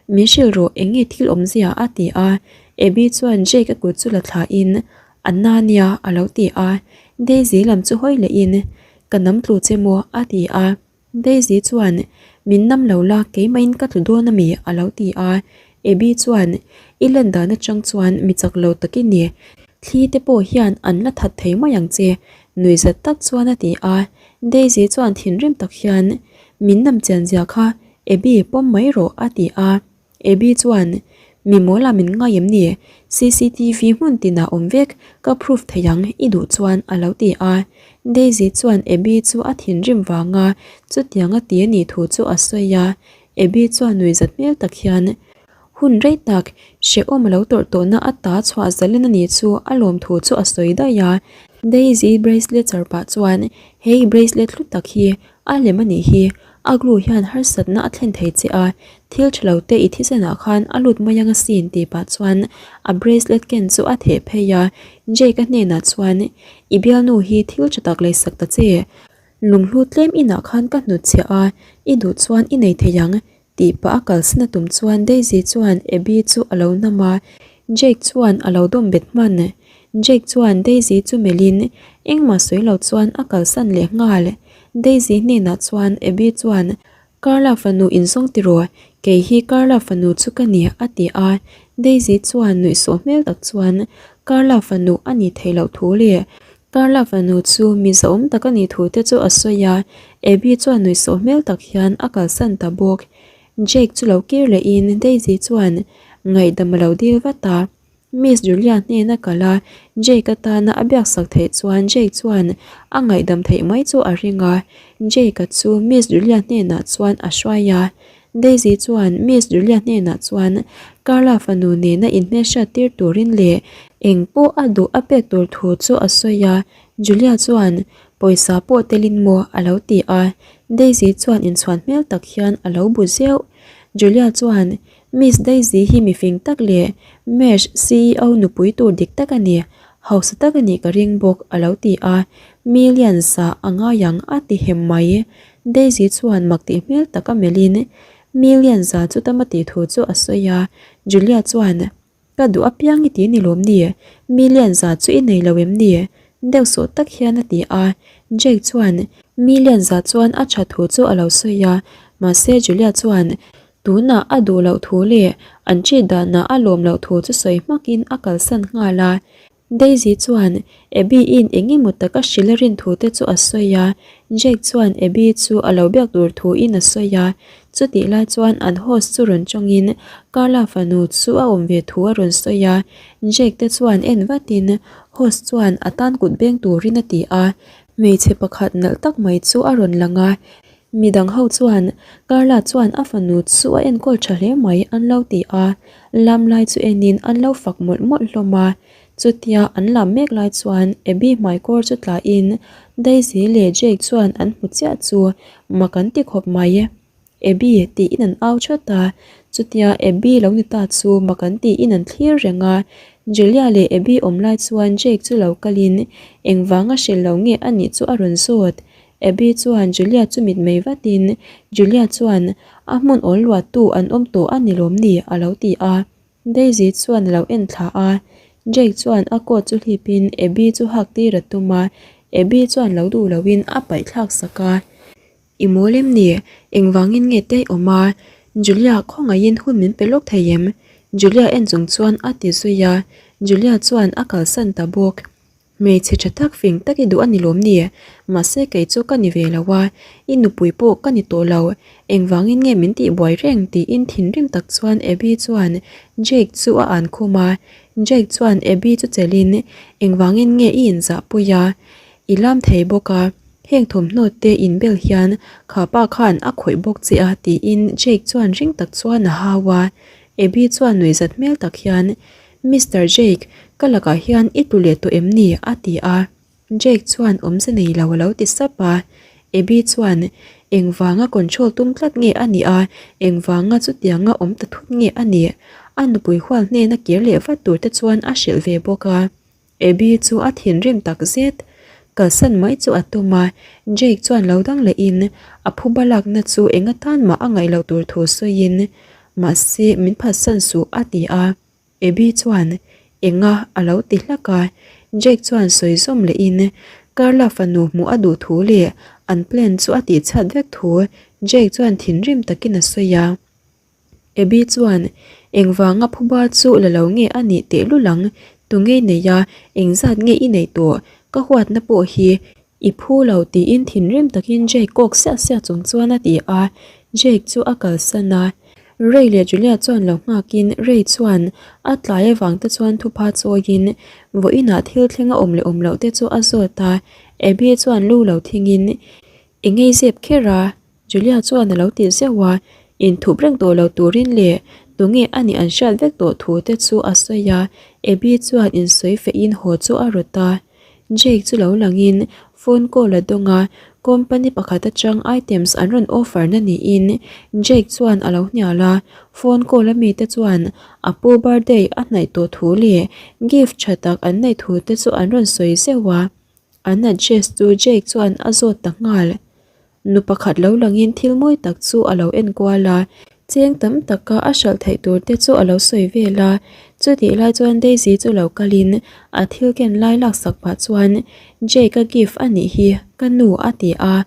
Min hrilh rawh, eng nge thil awmzia? a ti a. Abby chuan Jake a kut chu la thlahin, A na nia, a lo ti a. Daisy lam chu hawi lehin, Ka nam tlu che maw? a ti a. Daisy chuan, Min nam lo la, keimahin ka tlu dawn ami? a lo ti a. Abby chuan, I len dan atang chuan mi chak lo tak i ni. Thli te pawh hian an la that thei mai ang che, nui zat tak chuan a ti a. Daisy chuan thinrim tak hian, Min nam chian zia kha, Abby pawm mai rawh, a ti a. Abby chuan, Mi mawl ah min ngai em ni? Cctv hmun tinah awm vek, ka proof thei ang, i duh chuan, a lo ti a. Daisy chuan Abby chu a thinrim vanga chutiang a ti a nih thu chu a sawi a. Abby chuan nuihzat hmel tak hian, Hun rei tak, hrehawm a lo tawrh tawhna a ta chhuah zalen a nih chu a lawm thu chu a sawi daih a. Daisy bracelet char pah chuan, Hei bracelet hlu tak hi a lem a nih hi, A glue hian harsatna a thlen thei che a, thil tha lo te i thisenah khan a lut mai ang asin tih pah chuan a bracelet ken chu a theh phei a, Jake-a hnenah chuan I bialnu hi thil tha tak leisak ta che, lunghlu tlem inah khan ka hnutchhiah a, i duh chuan i nei thei ang tih pah a kalsan a tum chuan Daisy chuan Abby chu a lo nam a, Jake chuan a lo dawm bet hman. Jake chuan Daisy chu melhin engmah sawi lo chuan a kalsan leh nghal. Daisy hnenah chuan Abby chuan, Carla fanu inzawng tiraw, kei hi Carla fanu chu ka ni, a ti a. Daisy chuan nuihsawh hmel tak chuan Carla fanu a nih theih loh thu leh Carla fanu chu mi zahawm tak a nih thu te chu a sawi a. Abby chuan nuihsawh hmel tak hian a kalsan ta bawk. Jake chu lo kir lehin Daisy chuan ngaihdam a lo dil vat a. Miss Julia hnena kal a, Jake atana a biaksak theih chuan Jake chuan a ngaihdam theih mai chu a ring a. Jake-a chu Miss Julia hnenah chuan a hruai a. Daisy chuan Miss Julia hnenah chuan Carla fanu nena inhmelhriat tir turin leh eng pawh a duh a pek tur thu chu a sawi a. Julia chuan, Pawisa pawh telin maw? a lo ti a. Daisy chuan inchhuan hmel tak hian a lo bu zeuh. Julia chuan, Miss Daisy hi mifing tak leh Mesh ceo nupui tur dik tak a ni, hausa tak a nih ka ring bawk a lo ti a, millions ah a ngai ang a ti hem mai. Daisy chuan mak tih hmel tak a melhin millions ah chu tam a tih thu chu a sawi a, Julia chuan Ka duh apiang i ti ni lawm ni? Million za chu i nei lo em ni? Deuh sawh tak hian a ti a. Jake chuan million za chuan a tha thu chu a lo sawi a, mahse Julia chuan tunah a duh loh thu leh an treat danah a lawm loh thu chu sawi hmakin a kalsan nghal a. Daisy chuan Abby-i'n eng emaw tak a hrilh a rin thu te chu a sawi a, Jake chuan Abby chu a lo biak tur thuin a sawi a. Chutih lai chuan an host chu rawn tawngin Carla fanu chu a awm ve thu a rawn sawi a, Jake te chuan en vatin host chuan a tan kut beng turin a ti a. Hmeichhe pakhat nalh tak mai chu a rawn lang a, midang ho chuan Carla chuan a fanu chu a enkawl tha hle mai an lo ti a, lam lai chu enin an lo fak mawlh mawlh hlawm a. Chutia an lam mek lai chuan Abby hmaikawr chu tlahin Daisy leh Jake chuan an hmu chiah chu mak an ti khawp mai. Abby tiin an au thawt a, chutia Abby lo ni ta chu mak an tiin an thlir reng a. Julia leh Abby awm lai chuan Jake chu lo kalin engvanga hrilh lo nge a nih chu a rawn zawt. Abby chuan Julia chu mitmei vatin Julia chuan a hmun awl luahtu an awm tawh a ni lawm ni a lo ti a. Daisy chuan a lo en thla a, Jake chuan a coat chu hlipin Abby chu hak tir a tum a, Abby chuan lo duh loin a paih thlak sak a. I mawl em ni? Engvangin nge te i awm a? Julia khawngaihin hun min pe lawk thei em? Julia en chung chuan a ti zui a, Julia chuan a kalsan ta bawk. Hmeichhe tha tak fing tak i duh a ni lawm ni? Mahse kei chu ka ni ve lo a, i nupui pawh ka ni tawh lo. Engvangin nge min tih buai reng? tiin thinrim tak chuan Abby chuan Jake chu a an khum a. Jake chuan Abby chu chelhin, Engvangin nge i inzahpui a? I lam thei bawk a, heng thawmhnaw te inbel hian kha pa khan a khawih bawk che a tiin Jake chuan ring tak chuan a hau a. Abby chuan nuihzat hmel tak hian, Mister Jake, ka lakah hian i tlu leh tawh em ni? a ti a. Jake chuan awmze nei lo a lo ti sap a. Abby chuan, Engvanga control tum tlat nge a nih a, engvanga chutianga awm ta thut nge a nih? A nupui hual hnena kir leh vat tur te chuan a hrilh ve bawk a. Abby chu a thinrim tak zet. Kalsan mai chu a tum a, Jake chuan lo dang lehin a phuba lakna chu eng atan mah a ngaih loh tur thu sawiin, Mahse, min phatsan suh a ti a. Abby chuan, Enga? a lo ti hlak a. Jake chuan sawi zawm lehin Carla fanu hmuh a duh thu leh an plan chu a tihchhiat vek thu Jake chuan thinrim takin a sawi a. Abby chuan, Engvanga phuba chu la lo nge a nih tehlul ang? Tunge i nei a, engzat nge i neih tawh? Ka huatna pawh hi i phu lo tiin thinrim takin Jake kawk siah siah chung chuan a ti a, Jake chu a kalsan a. Ray leh Julia chuan lo nghakin Ray chuan a tlai avang te chuan thupha chawiin vawiinah thil thleng a awm leh awm loh te chu a zawt a, Abby chuan lu lo thingin i ngei zep kher a. Julia chuan a lo ti zeuh a, inthup reng tawh lo turin leh tunge a nih an hriat vek tawh thu te chu a sawi a, Abby chuan insawi fehin haw chu a rawt a. Jake chu lo langin phone call a dawng a, company pakhat atang items an rawn offer na niin Jake chuan a lo hnial a, phone call a mite chuan a pu birthday a hnaih tawh thu leh gift tha tak an neih thu te chu an rawn sawi zeuh a, an address chu Jake chuan a zawt ta nghal. Nu pakhat lo langin thil mawi tak chu a lo en kual a, cheng tam taka a hralh theih tur te chu a lo sawi vel a. Chutih lai chuan Daisy chu lo kalin a thil ken lai laksak pah chuan, Jake-a gift a nih hi, ka nu a ti a.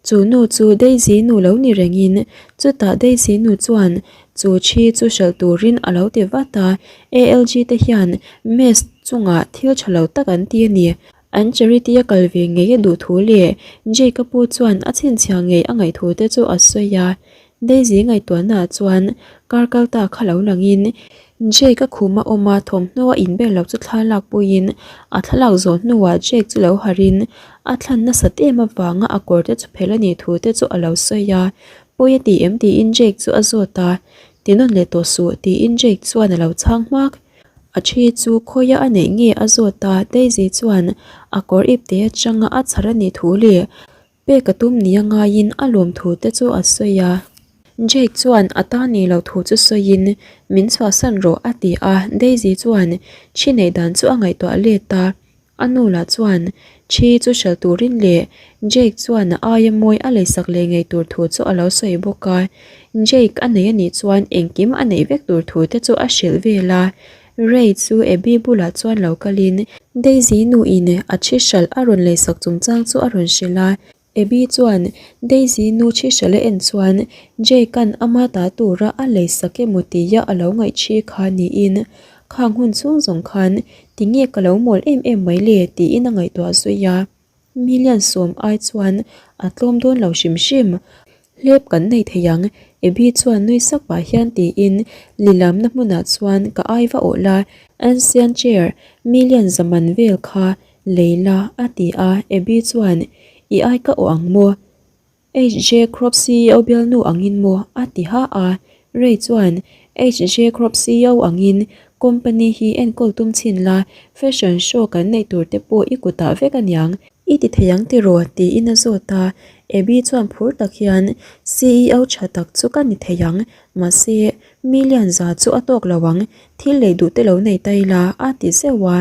Chu nu chu Daisy nu lo ni rengin chutah Daisy nu chuan chu thi chu hralh turin a lo ti vat a, ALG te hian mess chungah thil tha lo tak an ti a ni. An charity a kal ve ngei a duh thu leh Jake-a pu chuan a chhinchhiah ngei a ngaih thu te chu a sawi a. Daisy ngaihtuahna ah chuan kar kal ta kha lo langin Jake-a khum a awm a, thawmhnaw a inbel loh chu thla lak puiin a thlalak zawh hnuah Jake chu lo harhin a thlan nasat em avanga a kawr te chu phelh a nih thu te chu a lo sawi a. Pawi a ti em tiin Jake chu a zawt a, Tinawn leh tawh suh tiin Jake chuan a lo chhang hmak. A thi chu khawia a neih nge a zawt a, Daisy chuan a kawr ipte atanga a chhar a nih thu leh pek a tum nia ngaiin a lawm thu te chu a sawi a. Jake chuan a ta nih loh thu chu sawiin min chhuahsan rawh a ti a, Daisy chuan thi neih dan chu a ngaihtuah let a. A nu lah chuan thi chu hralh turin leh Jake chuan a aia mawi a leisak leh ngei tur thu chu a lo sawi bawk a. Jake a nei a nih chuan engkim a neih vek tur thu te chu a hrilh vel a. Ray chu Abby bulah chuan lo kalin Daisy nuin a thi hralh a rawn leisak chungchang chu a rawn hrilh a. Abby chuan Daisy nu thi hralh a en chuan Jake-a'n ama ta tura a leisak emaw tia a lo ngaih thi kha niin. Khang hun chhung zawng khan tinge ka lo mawl em em mai le tiin a ngaihtuah zui a. Million sawm ai chuan a tlawm dawn lo hrim hrim. Hlep kan nei thei ang, Abby chuan nui sak pah hian tiin lilamna hmunah chuan ka ai va awh la, Ancient chair million zaman vel kha lei la a ti a, Abby chuan I ai ka awh ang maw? HJ Crop ceo bialnu angin maw? a ti ha a. Ray chuan, HJ Crop ceo angin company hi enkawl tum chhin la, fashion show kan neih tur te pawh i kutah vek aniang. I ti thei ang tiraw? tiin a zawt a. Abby chuan phur tak hian, ceo tha tak chu ka ni thei ang, mahse million za chu a tawk lo ang, thil lei duh te lo nei ta ila, a ti zeuh a.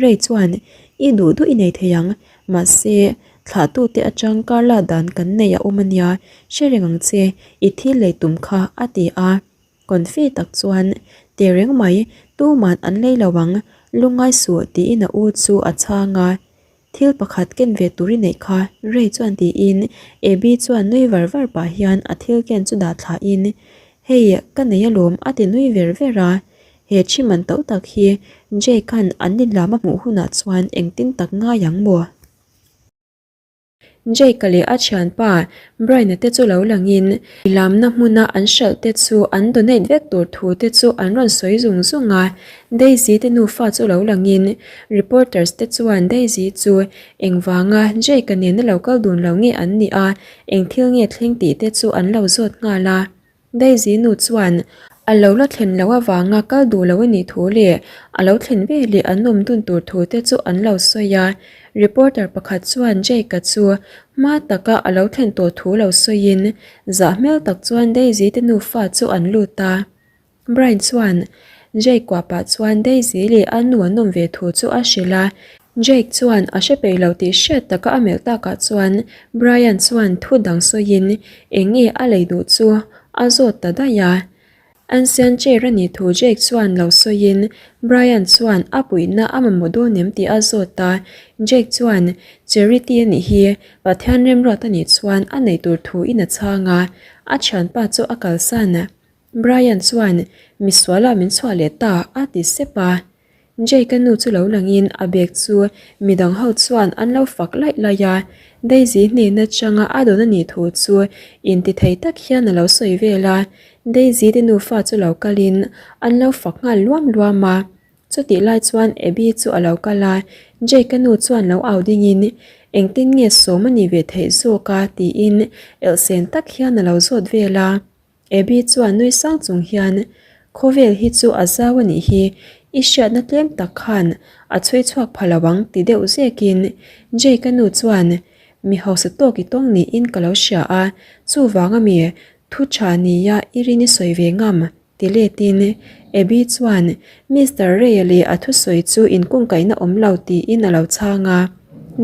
Rei chuan, I duh duh i nei thei ang, mahse, thlahtute atang kar la dan kan nei a awm a nia, hre reng ang che, i thil lei tum kha, a ti a. Confi tak chuan, Teh reng mai, tuman an lei lo ang, lungngai suh, tiin a u chu a chhang a. Thil pakhat ken ve tur i neih kha, Rei chuan tiin Abby chuan nui var var pah hian a thil ken chu dah thlahin, Hei, ka nei alawm, a ti nui ver ver a. He thi man tauh tak hi Jay khan an inlam a hmuh hunah chuan engtin tak ngai ang maw? Jake-a leh a thianpa Brian-a te chu lo langin lamna hmuna an hralh te chu an donate vek tur thu te chu an rawn sawi zung zung a. Daisy te nufa chu lo langin reporters te chuan Daisy chu engvanga Jake-a nena lo kal dun lo nge an nih a, eng thil nge thleng tih te chu an lo zawt nghal a. Daisy nu chuan a lo la thlen loh avanga kal duh lo a nih thu leh a lo thlen ve leh an awm dun tur thu te chu an lo sawi a. Reporter pakhat chuan Jake-a chu hma taka a lo thlen tawh thu lo sawiin zah hmel tak chuan Daisy te nufa chu an lut a. Brian chuan Jake kuah pah chuan Daisy leh a nu an awm ve thu chu a hrilh a. Jake chuan a hre peih lo tih hriat taka a melh takah chuan Brian chuan thu dang sawiin eng nge a lei duh chu a zawt ta daih a. Ancient chair a nih thu Jake chuan lo sawiin Brian chuan a puihna a mamawh dawn em tih a zawt a. Jake chuan charity a nih hi Pathian remruat a nih chuan a neih tur thu in a chhang a, a thianpa chu a kalsan. Brian chuan misualah min chhuah leh ta a ti sep a. Jake-a nu chu lo langin a bag chu midang ho chuan an lo fak laih laih a. Daisy hnena changa a dawn a nih thu chu intithei tak hian a lo sawi vel a. Daisy te nufa chu lo kalin an lo fak nghal luam luam a. Chutih lai chuan Abby chu a lo kal a, Jake-a nu chuan lo au dingin engtin nge sawm a nih ve theih zawk a tiin elhsen tak hian a lo zawt vel a. Abby chuan nui sang chung hian, Khawvel hi chu a zau a nih hi, i hriatna tlem tak khan a chhui chhuak pha lo ang ti deuh zekin Jake-a nu chuan mi hausa tawk i tawng niin ka lo hria a, chuvang a mi thu tha nia i rin i sawi ve ngam ti letin Abby chuan Mister Ray-a leh a thusawi chu inkungkaihna awm lo tiin a lo chhang a.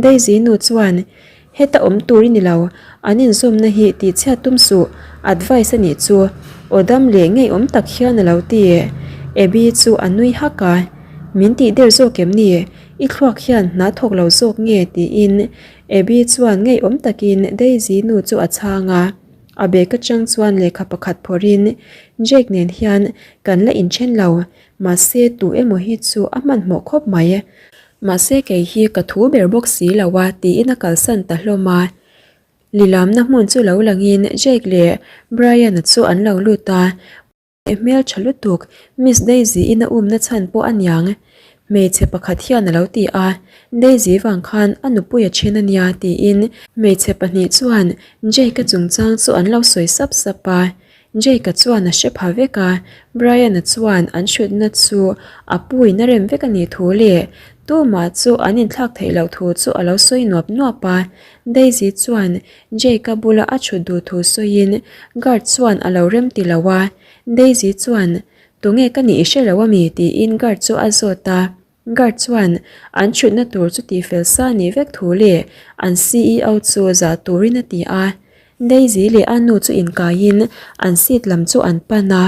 Daisy nu chuan Heta awm tur i ni lo, an inzawmna hi tihchhiat tum suh, advice a nih chu, aw dam leh ngeiawm tak hian a lo ti. Abby chu a nui hak a, Min tih der zawk em ni? I thluak hian hna thawk lo zawk nge? tiin Abby chuan ngeiawm takin Daisy nu chu a chhang a. A bag atang chuan lehkha pakhat phawrhin, Jake nen hian kan la inthen lo, mahse tu emaw hi chu a hmanhmawh khawp mai. Mahse kei hi ka thu ber bawk si lo a tiin a kalsan ta hlawm a. Lilamna hmun chu lo langin Jake leh Brian-a chu an lo lut a. Hmel tha lutuk, Miss Daisy-in a umna chhan pawh a niang. Hmeichhe pakhat hian a lo ti a, Daisy vang khan a nupui a then a nia tiin hmeichhe pahnih chuan Jake-a chungchang chu an lo sawi sap sap a. Jake-a chuan a hre pha vek a, Brian-a chuan an hrutna chu a puiin a rem vek a nih thu leh tumah chu an inthlak theih loh thu chu a lo sawi nuap nuap a. Daisy chuan Jake-a bula a chhut duh thu sawiin guard chuan a lo rem ti lo a. Daisy chuan, Tunge ka nih i hre lo ami? tiin guard chu a zawt a. Guard chuan an chhutna tur chu tihfel sa nih vek thu leh an ceo chu zah turin a ti a. Daisy leh a nu chu inkaiin an seat lam chu an pan a.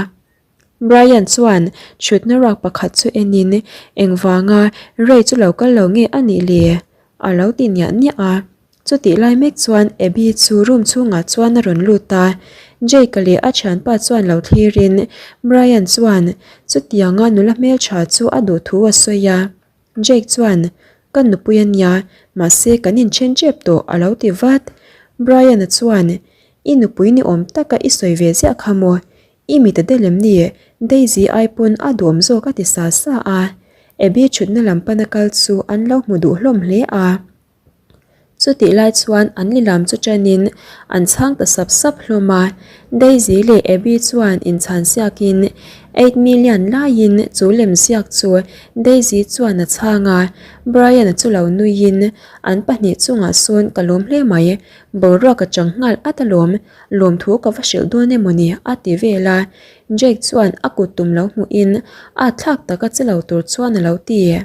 Brian chuan chhutna ruak pakhat chu enin engvanga Ray chu lo kal lo nge a nih le? a lo ti niah niah a. Chutih lai mek chuan Abby chu room chhungah chuan a rawn lut a, Jake-a leh a thianpa chuan lo thlirin Brian chuan chutianga nula hmeltha chu a duh thu a sawi a. Jake chuan, Ka nupui a nia, mahse kan inthen tep tawh a lo ti vat. Brian-a chuan, I nupui ni awm taka i sawi ve ziah kha maw? I mit a del em ni? Daisy ai pawn a duhawm zawk a ti sa sa a. Abby thutna lam pana kal chu an lo hmu duh hlawm hle a. Chutih lai chuan an lilam chu ṭanin an chhang ta sap sap hlawm a, Daisy leh Abby chuan inchhan siakin eight million laiin chu lem ziak chu Daisy chuan a chhang a, Brian-a chu lo nuiin an pahnih chungah sawn ka lawm hle mai, boruak a chang nghal at alawm, lawmthu ka va hrilh dawn emaw ni a ti vel a, Jake chuan a kut tum lo hmuhin a thlak taka che lo tur chuan a lo ti.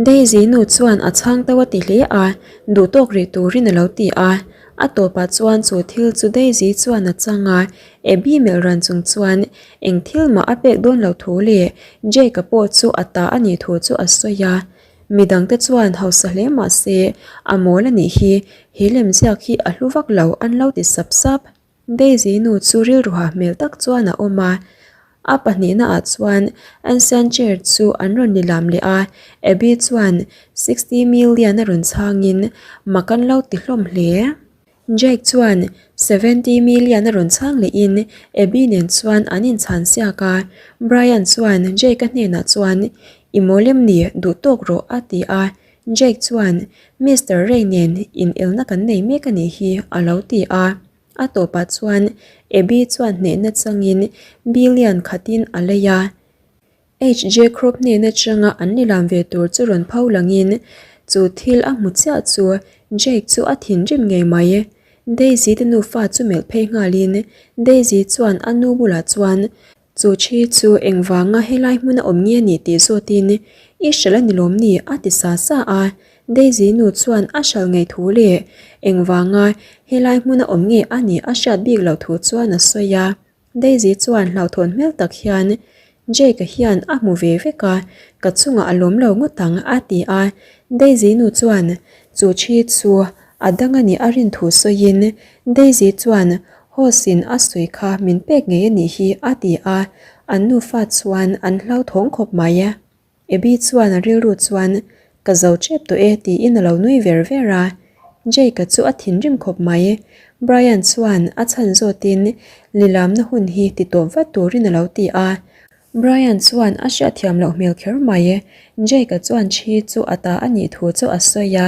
Daisy nu chuan a chhang to a ti hle a, duh tawk rih turin a lo ti a. A tawpah chuan chu thil chu Daisy chuan a chang a, Abby melh ran chung chuan eng thil mah a pek dawn lo thu leh Jake-a pawh chu a ta a nih thu chu a sawi a. Midangte chuan hausa hle mah se a mawl a nih hi, he lemziak hi a hlu vak lo an lo ti sap sap. Daisy nu chu rilruha hmel tak chuan a awm a, a pahnihna ah chuan Ancient chair chu an rawn ni lam leh a, Abby chuan 60 million a rawn chhangin mak an lo ti hlawm hle. Jake chuan 70 million a rawn chhang lehin Abby nen chuan an inchhan siak a, Brian chuan Jake-a hnenah chuan I mawl em ni duh tawk rawh a ti a, Jake chuan Mister Ray nen inelna kan nei mek a nih hi a lo ti a. A tawpah chuan Abby chuan hnehna changin billion khatin a lei a. HJ Krupp hnen atanga an nilam ve tur chu rawn pho langin chu thil a hmu chiah chu Jake chu a thinrim ngei mai. Daisy te nufa chu melh phei nghalin Daisy chuan a nu bulah chuan Chu thi chu engvanga helai hmuna awm nge ni tih zawtin i hrilh a ni lawm ni a ti sa sa a, Daisy nu chuan a hral ngei thu leh engvanga helai hmuna awm nge a nih a hriat bik loh thu chuan a sawi a. Daisy chuan hlauhthawn hmel tak hian Jake-a hian a hmu ve vek a, ka chungah a lawm lo ngawt ang a ti a. Daisy nu chuan chu thi chu a dang a nih a rin thu sawiin Daisy chuan Host-in a sawi kha min pek ngei a nih hi a ti a, an nufa chuan an hlauthawng khawp mai. Abby chuan a rilru chuan Ka zo tep tawh e tiin a lo nui ver ver a, Jake-a chu a thinrim khawp mai. Brian chuan a chhan zawtin lilamna hun hi ti tawp vat turin a lo ti a, Brian chuan a hriatthiam loh hmel kher mai. Jake-a chuan thi chu a ta a nih thu chu a sawi a,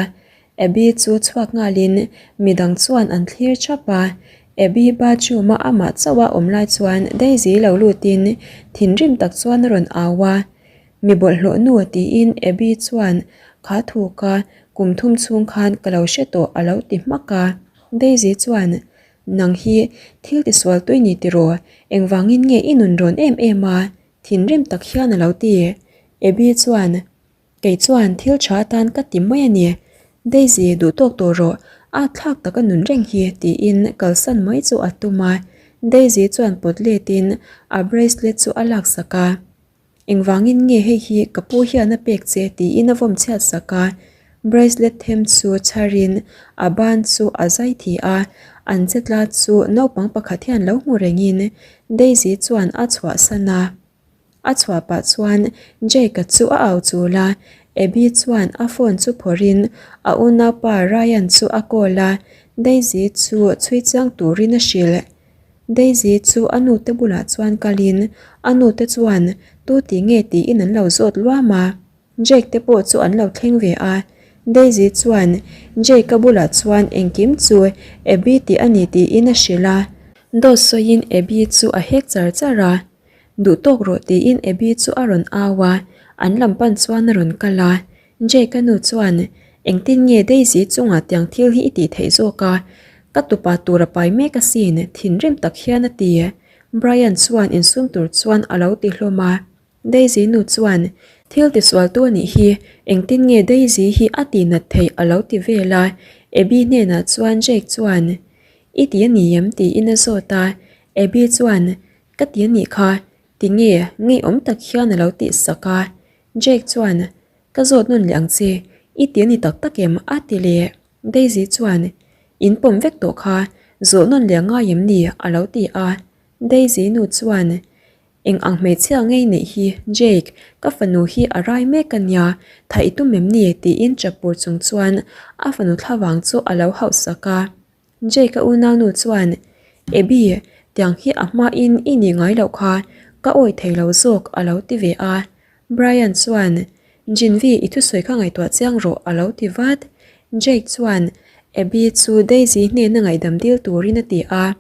Abby chu chhuak nghalin midang chuan an thlir thap a, Abby bathroom-a amah chauh a awm lai chuan Daisy lo lutin thinrim tak chuan a rawn au a, Mi bawlhhlawh nu tiin Abby chuan kha thu ka kum thum chhung khan ka lo hre tawh a lo ti hmak a, Daisy chuan Nang hi thil tisual tui ni tiraw, engvangin nge i nun rawn em em a? thinrim tak hian a lo ti. Abby chuan Kei chuan thil tha atan ka ti mai a ni. Daisy duh tawk tawh rawh, a thlak tak a nun reng hi tiin kalsan mai chu a tum a. Daisy chuan pawt letin a bracelet chu a laksak a. Engvangin nge hei hi ka pu hian a pek che tiin a vawm chhiat sak a. Bracelet them chu chharin a ban chu a zai thi a, an chetla chu naupang pakhat hian lo hmu rengin Daisy chuan a chhuahsan a. A chhuah pah chuan Jake-a chu a au chul a, Abby chuan a phone chu phawrhin a unaupa Ryan chu a call a, Daisy chu chhui chiang turin a hrilh. Daisy chu a nute bulah chuan kalin a nute chuan tu ti nge tiin an lo zawt luam a, Jake te pawh chu an lo thleng ve a, Daisy chuan Jake-a bulah chuan engkim chu Abby tih a ni tiin a hrilh a, dawt sawiin Abby chu a hek char char a. Duh tawk rawh tiin Abby chu a rawn au a, an lam pan chuan a rawn kal a. Jake-a nu chuan, Engtin nge Daisy chungah tiang thil hi i tih theih zawk a? Ka tupa tur a pai mek asin, thinrim tak hian a ti. Brian chuan insum tur chuan a lo ti hlawm a. Daisy nu chuan, Thil tisualtu a nih hi, engtin nge Daisy hi a tihnat theih a lo ti vel a. Abby hnenah chuan Jake chuan, I ti a ni em? tiin a zawt a. Abby chuan, Ka ti a nih kha, tinge ngeiawm tak hian a lo tih sak a. Jake chuan, Ka zawt nawn leh ang che, i ti a ni tak tak em? a ti leh. Daisy chuan, In pawm vek tawh kha, zawh nawn leh ngai em ni? a lo ti a. Daisy nu chuan, Eng ang hmeichhia ngei neih hi, Jake, ka fanu hi a rai mek a nia, tha i tum em ni? tiin chapur chung chuan a fanu thlavang chu a lo hauh sak a. Jake a unaunu chuan, Abby, tiang hi a hmain i nih ngai loh kha, ka awih thei lo zawk a lo ti ve a. Brian chuan, Jinvi, i thusawi kha ngaihtuah chiang rawh a lo ti vat. Jake chuan Abby chu Daisy hnena ngaihdam dil turin a ti a.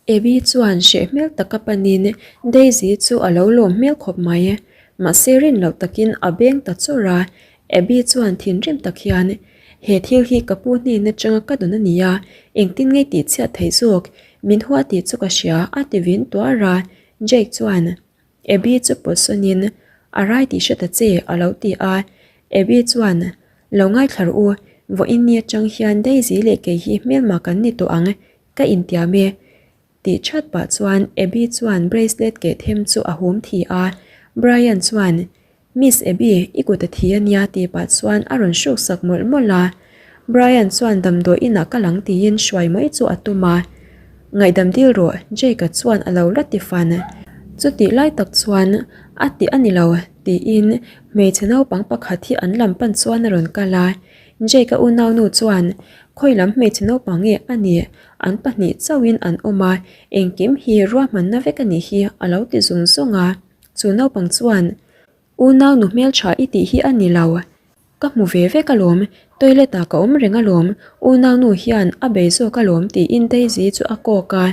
Abby chuan hreh hmel taka panin Daisy chu a lo lawm hmel khawp mai. Mahse rin loh takin a beng ta chawrh a, Abby chuan thinrim tak hian, He thil hi ka pu hnen atanga ka dawn a nia, engtin nge tih chhiat theih zawk? Min hua tih chu ka hria a ti vin tuar a. Jake chuan Abby chu pawtsawnin, A rai tih hre ta che a lo ti a. Abby chuan, Lo ngaithla rawh u, vawiin ni atang hian Daisy leh kei hi hmelma kan ni tawh ang, Ka intiam e. Tih that pah chuan Abby chuan bracelet keh them chu a hum thi a. Brian chuan, Miss Abby, i kut a thi a nia tih pah chuan a rawn hruk sak mawlh mawlh a. Brian chuan damdawi inah ka lang tiin hruai mai chu a tum a. Ngaihdam dil rawh, Jake-a chuan a lo la ti fan. Chutih lai tak chuan a ti a ni lo tiin hmeichhe naupang pakhat hi an lam pan chuan a rawn kal a. Jake-a unaunu chuan, Khawi lam hmeichhe naupang nge a nih? An pahnih chauhin an awm a, engkim hi ruahmanna vek a nih hi a lo ti zung zung a. Chu naupang chuan, Unaunu hmeltha i tih hi a ni lo. Ka hmu ve vek alawm, toilet ah ka awm reng alawm, unaunu hian a bei zawk alawm tiin Daisy chu a kawk a.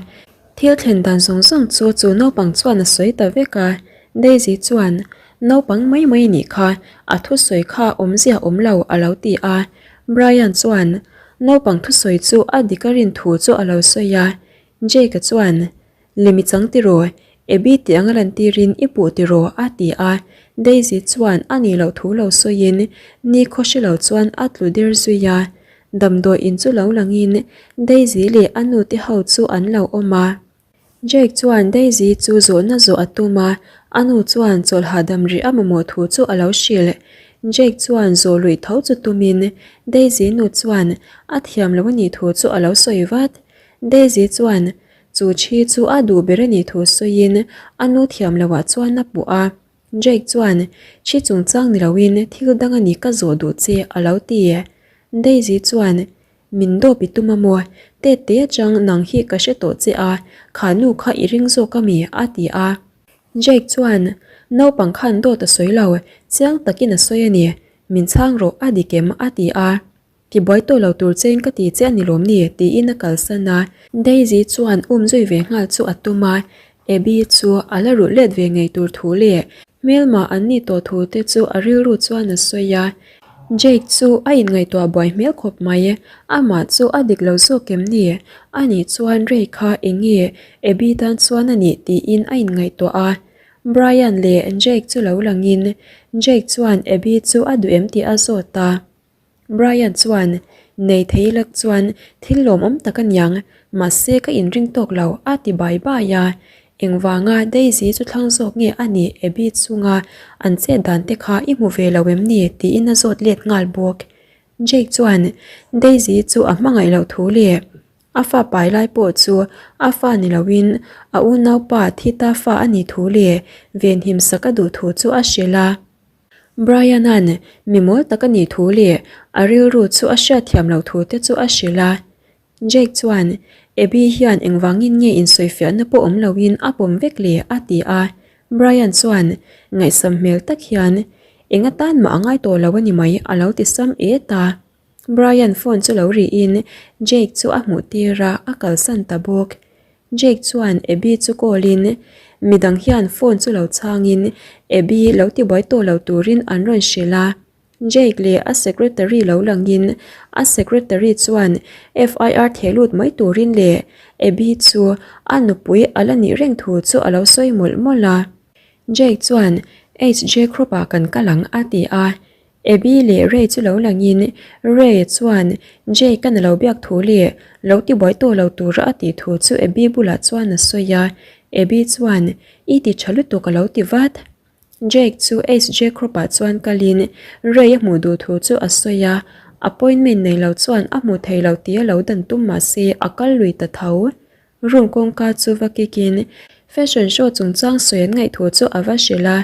Thil thlen dan zawng zawng chu chu naupang chuan a sawi ta vek a, Daisy chuan, Naupang mai mai nih kha, a thusawi kha awmzia awm lo a lo ti a. Brian chuan, Naupang thusawi chu a dik a rin thu chu a lo sawi a. Jake-a chuan, Lemi chang tiraw, Abby tih anga lantirin i puh tiraw a ti a. Daisy chuan a nih loh thu lo sawiin nikhaw hre lo chuan a tlu der zui a. Damdawi in chu lo langin Daisy leh a nu te ho chu an lo awm a. Jake chuan Daisy chu zawhna zawh a tum a, a nu chuan chawlh hahdam rih a mamawh thu chu a lo hrilh. Jake chuan zawh luih tho chu tumin Daisy nu chuan a thiam lo a nih thu chu a lo sawi vat. Daisy chuan chu thi chu a duh ber a nih thu sawiin a nu thiam loah chuan a puh a. Jake chuan, Thi chungchang ni loin thil dang a ni ka zawh duh che a lo ti. Daisy chuan, Min dawp i tum a maw? Tete atang nang hi ka hre tawh che a, kha nu kha i ring zawk a mi? a ti a. Jake chuan, Naupang khan dawt a sawi lo, chiang takin a sawi a ni. Min chhang rawh a dik em? a ti a. Tibuai tawh lo tur chein ka ti che a ni lawm ni? tiin a kalsan a. Daisy chuan um zui ve nghal chu a tum a, Abby chu a la rulh let ve ngei tur thu leh hmelma an nih tawh thu te chu a rilru chuan a sawi a. Jake chu a inngaihtuah buai hmel khawp mai, amah chu a dik lo zawk em ni? Anih chuan Ray kha eng nge Abby tan chuan a nih tiin a inngaihtuah a. Brian leh Jake chu lo langin Jake chuan Abby chu a duh em tih a zawt a. Brian chuan, Nei thei lak chuan thil lawmawm tak a niang, mahse ka inring tawk lo a ti bai bai a. Engvanga Daisy chu thlang zawk nge a nih Abby chunga an chet dan te kha i hmu ve lo em ni? tiin a zawt let nghal bawk. Jake chuan Daisy chu a hmangaih loh thu leh a fa pai lai pawh chu a fa ni loin a unaupa Thita fa a nih thu leh venhim sak a duh thu chu a hrilh a. Brian-a'n mi mawl tak a nih thu leh a rilru chu a hriatthiam loh thu te chu a hrilh a. Jake chuan, Abby hian engvangin nge insawifiahna pawh awm loin a pawm vek le? a ti a. Brian chuan ngaihsam hmel tak hian, Eng atan mah a ngai tawh lo a ni mai a lo ti sam et a. Brian phone chu lo rihin Jake chu a hmuh tir a, a kalsan ta bawk. Jake chuan Abby chu call in midang hian phone chu lo chhangin Abby lo tibuai tawh lo turin an rawn hrilh a. Jake leh a secretary lo langin a secretary chuan FIR theh lut mai turin leh Abby chu a nupui a la nih reng thu chu a lo sawi mawlh mawlh a. Jake chuan HJ Crop ah kan kal ang a ti a. Abby leh Ray chu lo langin Ray chuan Jake a na lo biak thu leh lo tibuai tawh lo tura a tih thu chu Abby bulah chuan a sawi a, Abby chuan I ti tha lutuk a lo ti vat. Jake chu HJ Crop ah chuan kalin Ray a hmuh duh thu chu a sawi a. Appointment nei lo chuan a hmu thei lo tia lo dan tum mah se a kal lui ta tho. Room kawngka chu va kick in fashion show chungchang sawi an ngaih thu chu a va hrilh a.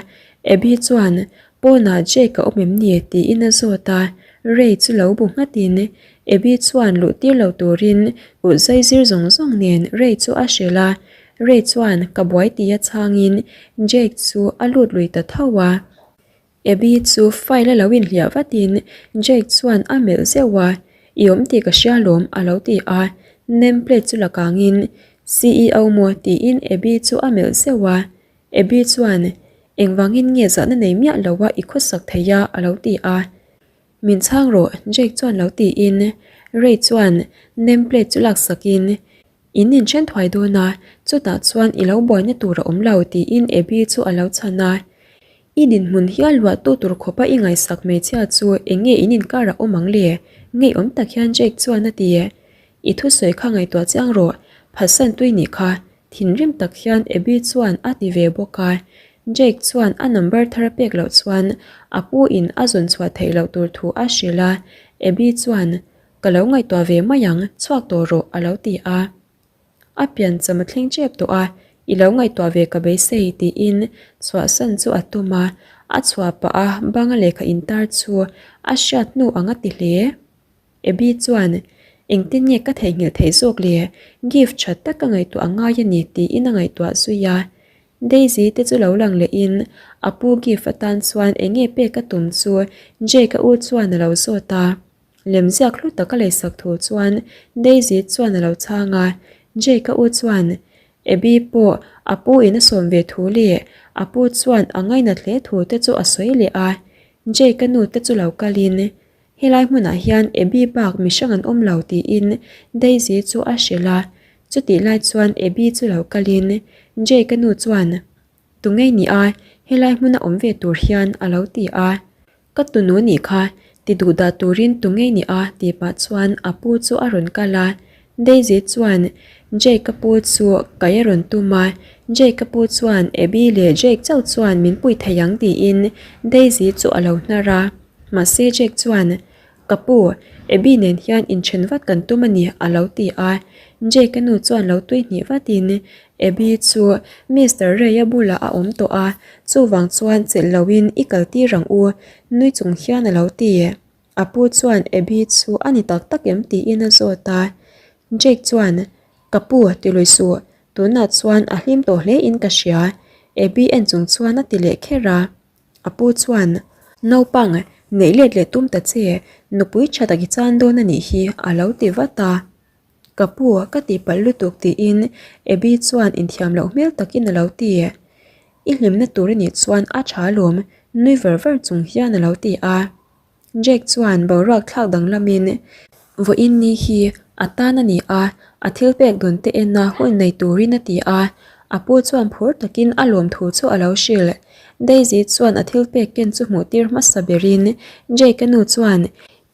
Abby chuan pawnah Jake a awm em ni tiin a zawt a, Ray chu lo bu nghat in Abby chuan luh tir lo turin kut zai zir zawng zawng nen Ray chu a hrilh a. Ray chuan ka buai tia chhangin Jake chu a lut lui ta tho a. Abby chu file a lo inhliah vatin Jake chuan a melh zeuh a, I awm tih ka hria lawm a lo ti a, name plate chu la kangin CEO maw tiin Abby chu a melh zeuh a, Abby chuan Engvangin nge zahna nei miah lo a i khawsak thei a a lo ti a, Min chhang rawh Jake chuan lo tiin Ray chuan name plate chu laksakin In inthen thuai dawn a, chutah chuan i lo buaina tur a awm lo tiin Abby chu a lo chhan a. I dinhmun hial luahtu tur khawpa i ngaihsak hmeichhia chu eng nge in inkar a awm ang le? Ngeiawm tak hian Jake chuan a ti. I thusawi kha ngaihtuah chiang rawh, phatsan tui nih kha. Thinrim tak hian Abby chuan a ti ve bawk a. Jake chuan a number thar a pek loh chuan a pu in a zawn chhuah theih loh tur thu a hrilh a. Abby chuan, Ka lo ngaihtuah ve mai ang, chhuak tawh rawh a lo ti a. A piancham a thleng tep tawh a, i lo ngaihtuah ve ka beisei tiin chhuahsan chu a tum a, a chhuah pah a banga lehkha intar chu a hriat hnu ang a ti hle. Abby chuan, Engtin nge ka theihnghilh theih zawk le, gift tha tak ka ngaihtuah a ngai a ni tiin a ngaihtuah zui a. Daisy te chu lo lang lehin a pu gift atan chuan eng nge pek a tum chu Jake-a u chuan a lo zawt a. Lemziak hlu tak a leisak thu chuan Daisy chuan a lo chhang a, Jake-a u chuan Abby pawh a pu in a sawm ve thu leh a pu chuan a ngainat hle thu te chu a sawi leh a, Jake-a nu te chu lo kalin helai hmunah hian Abby bak mihrang an awm lo tiin Daisy chu a hrilh a, chutih lai chuan Abby chu lo kalin Jake-a nu chuan Tunge ni a, helai hmuna awm ve tur hian a lo ti a. Ka tunu nih kha, ti duh dah turin tu ngei ni a tih pah chuan a pu chu a rawn kal a. Daisy chuan Jake-a pu chu kai a rawn tum a, Jake-a pu chuan Abby leh Jake chauh chuan min pui thei ang tiin Daisy chu a lo hnar a. Mahse Jake chuan Ka pu, Abby nen hian inthen vat kan tum a ni a lo ti a. Jake-a nu chuan lo tui hnih vatin Abby chu Mister Ray-a bulah a awm tawh a, chuvang chuan chelh loin i kal tir ang u, nui chung hian a lo ti. A pu chuan Abby chu a ni tak tak em tiin a zawt a. Jake chuan, Ka pu, ti lui suh, tunah chuan a hlim tawh hle in ka hria, Abby en chung chuan a ti leh kher a. A pu chuan, Naupang, neih let leh tum ta che, nupui tha tak i chan dawn a nih hi, a lo ti vat a. Ka pu, ka tihpalh lutuk tiin Abby chuan inthiam loh hmel takin a lo ti. I hlimna tur i nih chuan a tha alawm, nui ver ver chung hian a lo ti a. Jake chuan boruak thlak danglamin vawiin ni hi a tan a ni a, a thil pek dawn te ena hun nei turin a ti a. A pu chuan phur takin a lawmthu chu a lo hrilh. Daisy chuan a thil pek ken chu hmuh tir hmasa berin Jake-a nu chuan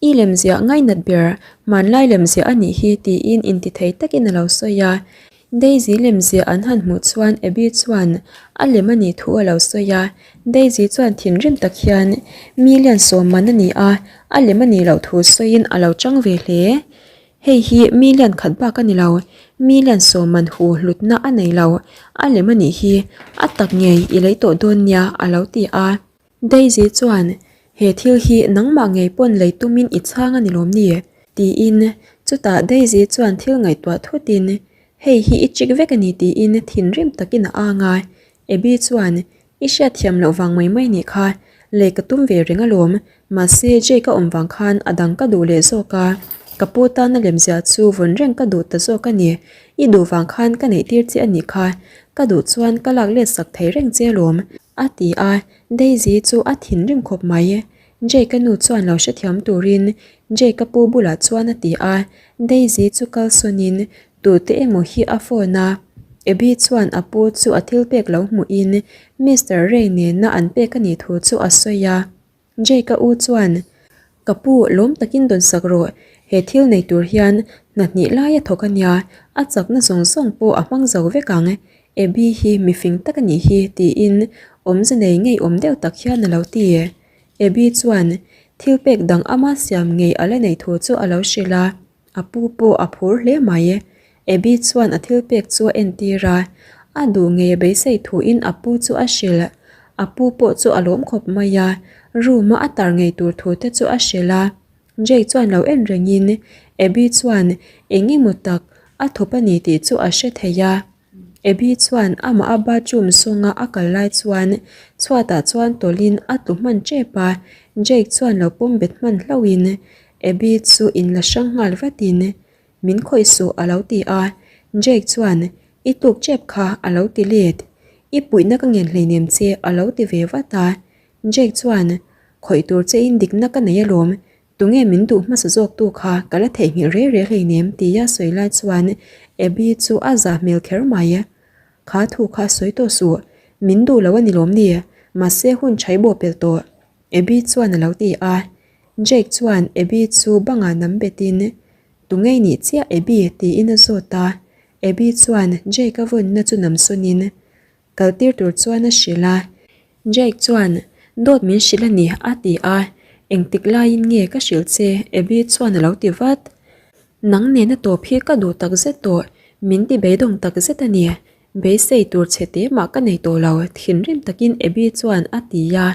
I lemziah ngainat ber, hmanlai lemziah a nih hi tiin intithei takin a lo sawi a. Daisy lemziah an han hmuh chuan Abby chuan a lem a nih thu a lo sawi a. Daisy chuan thinrim tak hian million sawmman a ni a, a lem a nih loh thu sawiin a lo chang ve hle. Hei hi million khat bak a ni lo, million sawmman hu hlutna a nei lo, a lem a nih hi, a tak ngei i lei tawh dawn nia a lo ti a. Daisy chuan, He thil hi nangmah ngei pawn lei tumin i chhang a ni lawm ni? tiin chutah Daisy chuan thil ngaihtuah thutin, Hei hi i chik vek a ni tiin thinrim takin a ang a. Abby chuan, I hriatthiam loh vang mai mai nih kha, lei ka tum ve reng alawm, mahse Jake a awm vang khan a dang ka duh leh zawk a, ka pu tana lemziah chu vawn reng ka duh ta zawk a ni, i duh vang khan ka neih tir che a nih kha, ka duh chuan ka lak let sak thei reng che alawm, A ti a, Daisy chu a thinrim khawp mai. Jake-a nu chuan lo hrethiam turin Jake-a pu bulah chuan a ti a, Daisy chu kalsawnin tute emaw hi a phone a. Abby chuan a pu chu a thil pek lo hmuhin Mister Ray nena an pek a nih thu chu a sawi a. Jake-a u chuan, Ka pu, lawm takin dawn sak rawh, he thil nei tur hian hna hnih lai a thawk a nia, a chakna zawng zawng pawh a hmang zo vek ang, Abby hi mifing tak a nih hi, tiin awmze nei ngeiawm deuh tak hian a lo ti. Abby chuan, Thil pek dang ama siam ngei a la neih thu chu a lo hrilh a, a pu pawh a phur hle mai. Abby chuan a thil pek chu a entir a, a duh ngei a beisei thuin a pu chu a hrilh. A pu pawh chu a lawm khawp mai a, room a a tar ngei tur thu te chu a hrilh a. Jake chuan lo en rengin Abby chuan eng emaw tak a thup a ni tih chu a hre thei a. Abby chuan amah a bathroom zawnga a kal lai chuan chhuatah chuan tawlhin a tlu hman tep a, Jake chuan lo pawm bet hman hlauhin Abby chu inla hrang nghal vatin Min khawih suh a lo ti a, Jake chuan I tluk tep kha a lo ti let. I puihna ka ngen hleinem che a lo ti ve vat a, Jake chuan Khawih tur che in dikna ka nei alawm, Tunge min duh hmasa zawk tu kha ka la theihnghilh rei rei hleinem tia sawi lai chuan Abby chu a zah hmel kher mai. Kha thu kha sawi tawh suh, min duh lo a ni lawm ni, mahse hun chhai bawh pelh tawh Abby chuan a lo ti a. Jake chuan Abby chu bangah nam betin Tunge i nih chiah Abby tiin a zawt a. Abby chuan Jake a vawnna chu nam sawnin Kal tir tur chuan a hrilh a. Jake chuan, Dawt min hrilh a ni, a ti a. Engtik laiin nge ka hrilh che? Abby chuan a lo ti vat. Nang nena tawp hi ka duh tak zet tawh, min ti beidawng tak zet a ni. Beisei tur che te mah ka nei tawh lo, thinrim takin Abby chuan a ti a.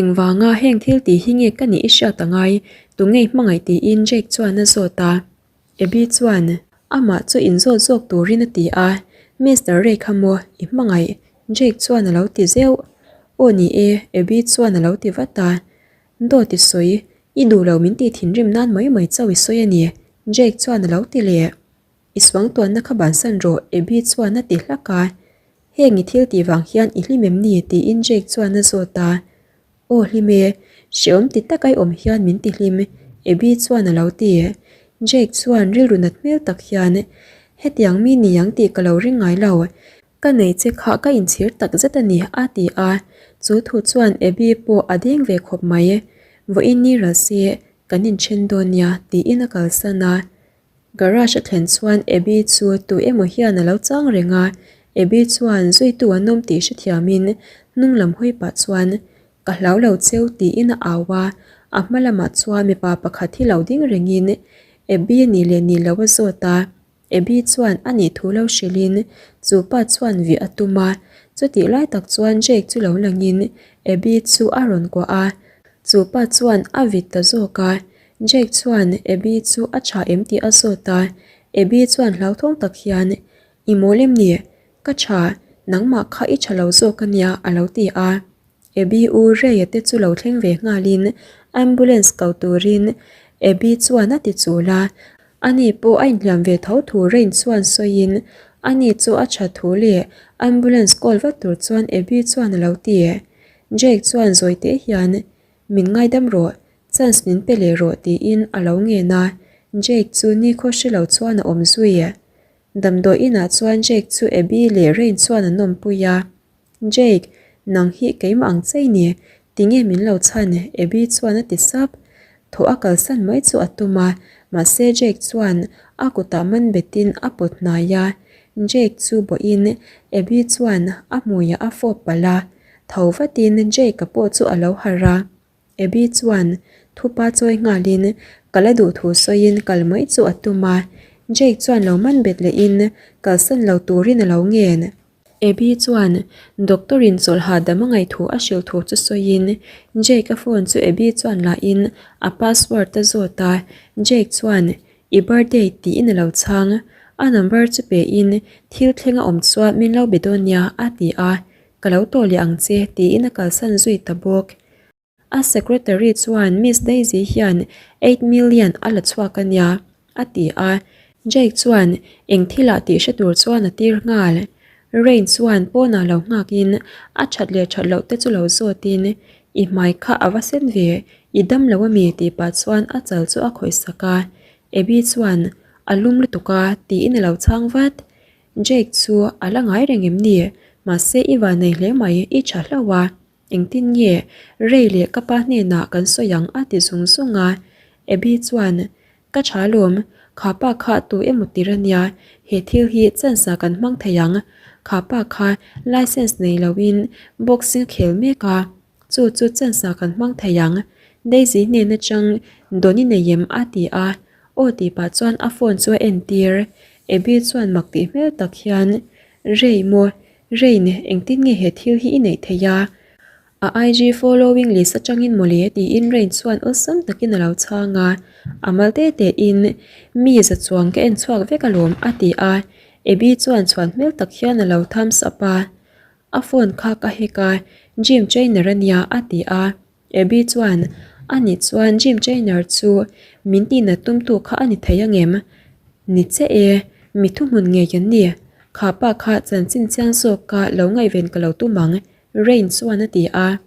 Engvanga heng thil tih hi nge ka nih i hriat angai, tunge i hmangaih tiin Jake chuan a zawt a. Abby chuan amah chu inzawt zawk turin a ti a, Mister Ray kha maw i hmangaih? Jake chuan a lo ti zeuh. Aw ni e, Abby chuan a lo ti vat a. Dawt i sawi, i duh lo min tih thinrim nan mai mai chauh i sawi a ni, Jake chuan a lo ti leh. I suangtuanna kha bansan rawh, Abby chuan a ti hlak a. Heng i thil tih vang hian i hlim em ni? tiin Jake chuan a zawt a. Aw hlim e, hreawm ti tak ai awm hian min ti hlim, Abby chuan a lo ti. Jake chuan rilru nat hmel tak hian, Hetiang mi ni ang tih ka lo ring ngai lo, ka nei che kha ka inchhir tak zet a ni, a ti a. Chu thu chuan Abby pawh a deng ve khawp mai. Vawiin ni ral se, kan inthen dawn nia, tiin a kalsan a. Garage a thlen chuan Abby chu tu emaw hian a lo chang reng a, Abby chuan zuitu an awm tih hrethiamin hnung lam hawi pah chuan Ka hlau lo cheu tiin a au a, a hma lamah chuan mipa pakhat hi lo ding rengin Abby a nih leh nih loh a zawt a, Abby chuan a nih thu lo hrilhin chu pa chuan vih a tum a, chutih lai tak chuan Jake chu lo langin Abby chu a rawn kuah a, chu pa chuan a vit ta zawk a, Jake chuan Abby chu a tha em tih a zawt a, Abby chuan hlauthawng tak hian, I mawl em ni? Ka tha, nangmah kha i tha lo zawk a nia a lo ti a. Abby u Ray-a te chu lo thleng ve nghalin ambulance ko turin Abby chuan a ti chul a, ani pawh a inhliam ve tho thu Rain chuan sawiin ani chu a tha thu leh ambulance call vat tur chuan Abby chuan a lo ti. Jake chuan zawi teh hian, Min ngaidam rawh, chance min pe leh rawh tiin a lo ngen a, Jake chu nikhaw hre lo chuan a awm zui. Damdawi inah chuan Jake chu Abby leh Rain chuan an awmpui a, Jake, nang hi keimah ang che i ni, tinge min lo chhan? Abby chuan a ti sap. Thaw a kalsan mai chu a tum a, mahse Jake chuan a kutah man betin a pawt hnai a, Jake chu bawhin Abby chuan a hmuiah a fawp palh a, Tho vatin Jake-a pawh chu a lo harh a, Abby chuan thupa chawi nghalin ka la duh thu sawiin kal mai chu a tum a, Jake chuan lo man bet lehin kalsan lo turin a lo ngen. Abby chuan doctor-in chawlh hahdam a ngaih thu a hrilh thu chu sawiin Jake-a phone chu Abby chuan lahin a password a zawt a, Jake chuan I birthday tiin a lo chhang, a number chu pein thil thleng a awm chuan min lo be dawn nia a ti a, Ka lo tawh leh ang che tiin a kalsan zui ta bawk. A secretary chuan Miss Daisy hian eight million a la chhuak a nia a ti a, Jake chuan eng thilah tih hre tur chuan a tir nghal. Rain chuan pawnah lo nghakin a that leh that loh te chu lo zawtin I hmai kha a va sen ve, i dam lo a mi tih pah chuan a chal chu a khawih sak a. Abby chuan a lum lutuk a tiin a lo chhang vat. Jake chu a la ngai reng em ni? Mahse i van nei hle mai, i tha hlauh a. Engtin nge Ray leh ka pa hnenah kan sawi ang a ti zung zung a. Abby chuan, Ka tha lawm, kha pa kha tu emaw tir a nia, he thil hi chance ah kan hmang thei ang. Kha pa kha license nei loin boxing a khel mek a, chu chu chance ah kan hmang thei ang. Daisy hnen atang Donny nei em? a ti a, Aw tih pah chuan a phone chu a entir. Abby chuan mak tih hmel tak hian, Rei maw? Rain, engtin nge he thil hi i neih theih a? A IG following list atangin mawle tiin Rain chuan awlsam takin a lo chhang a. A mal te tein, Mi za chuang ka en chhuak vek alawm a ti a. Abby chuan chhuan hmel tak hian a lo thumbs up a. A phone kha ka hack a, gym trainer a nia a ti a. Abby chuan, Ani chuan gym trainer chu min tihnat tumtu kha a ni thei angem? Ni che e, mi thuhmun ngei an ni. Kha pa kha chanchin chiang zawka lo ngaihven ka lo tum ang, Rain chuan a ti a.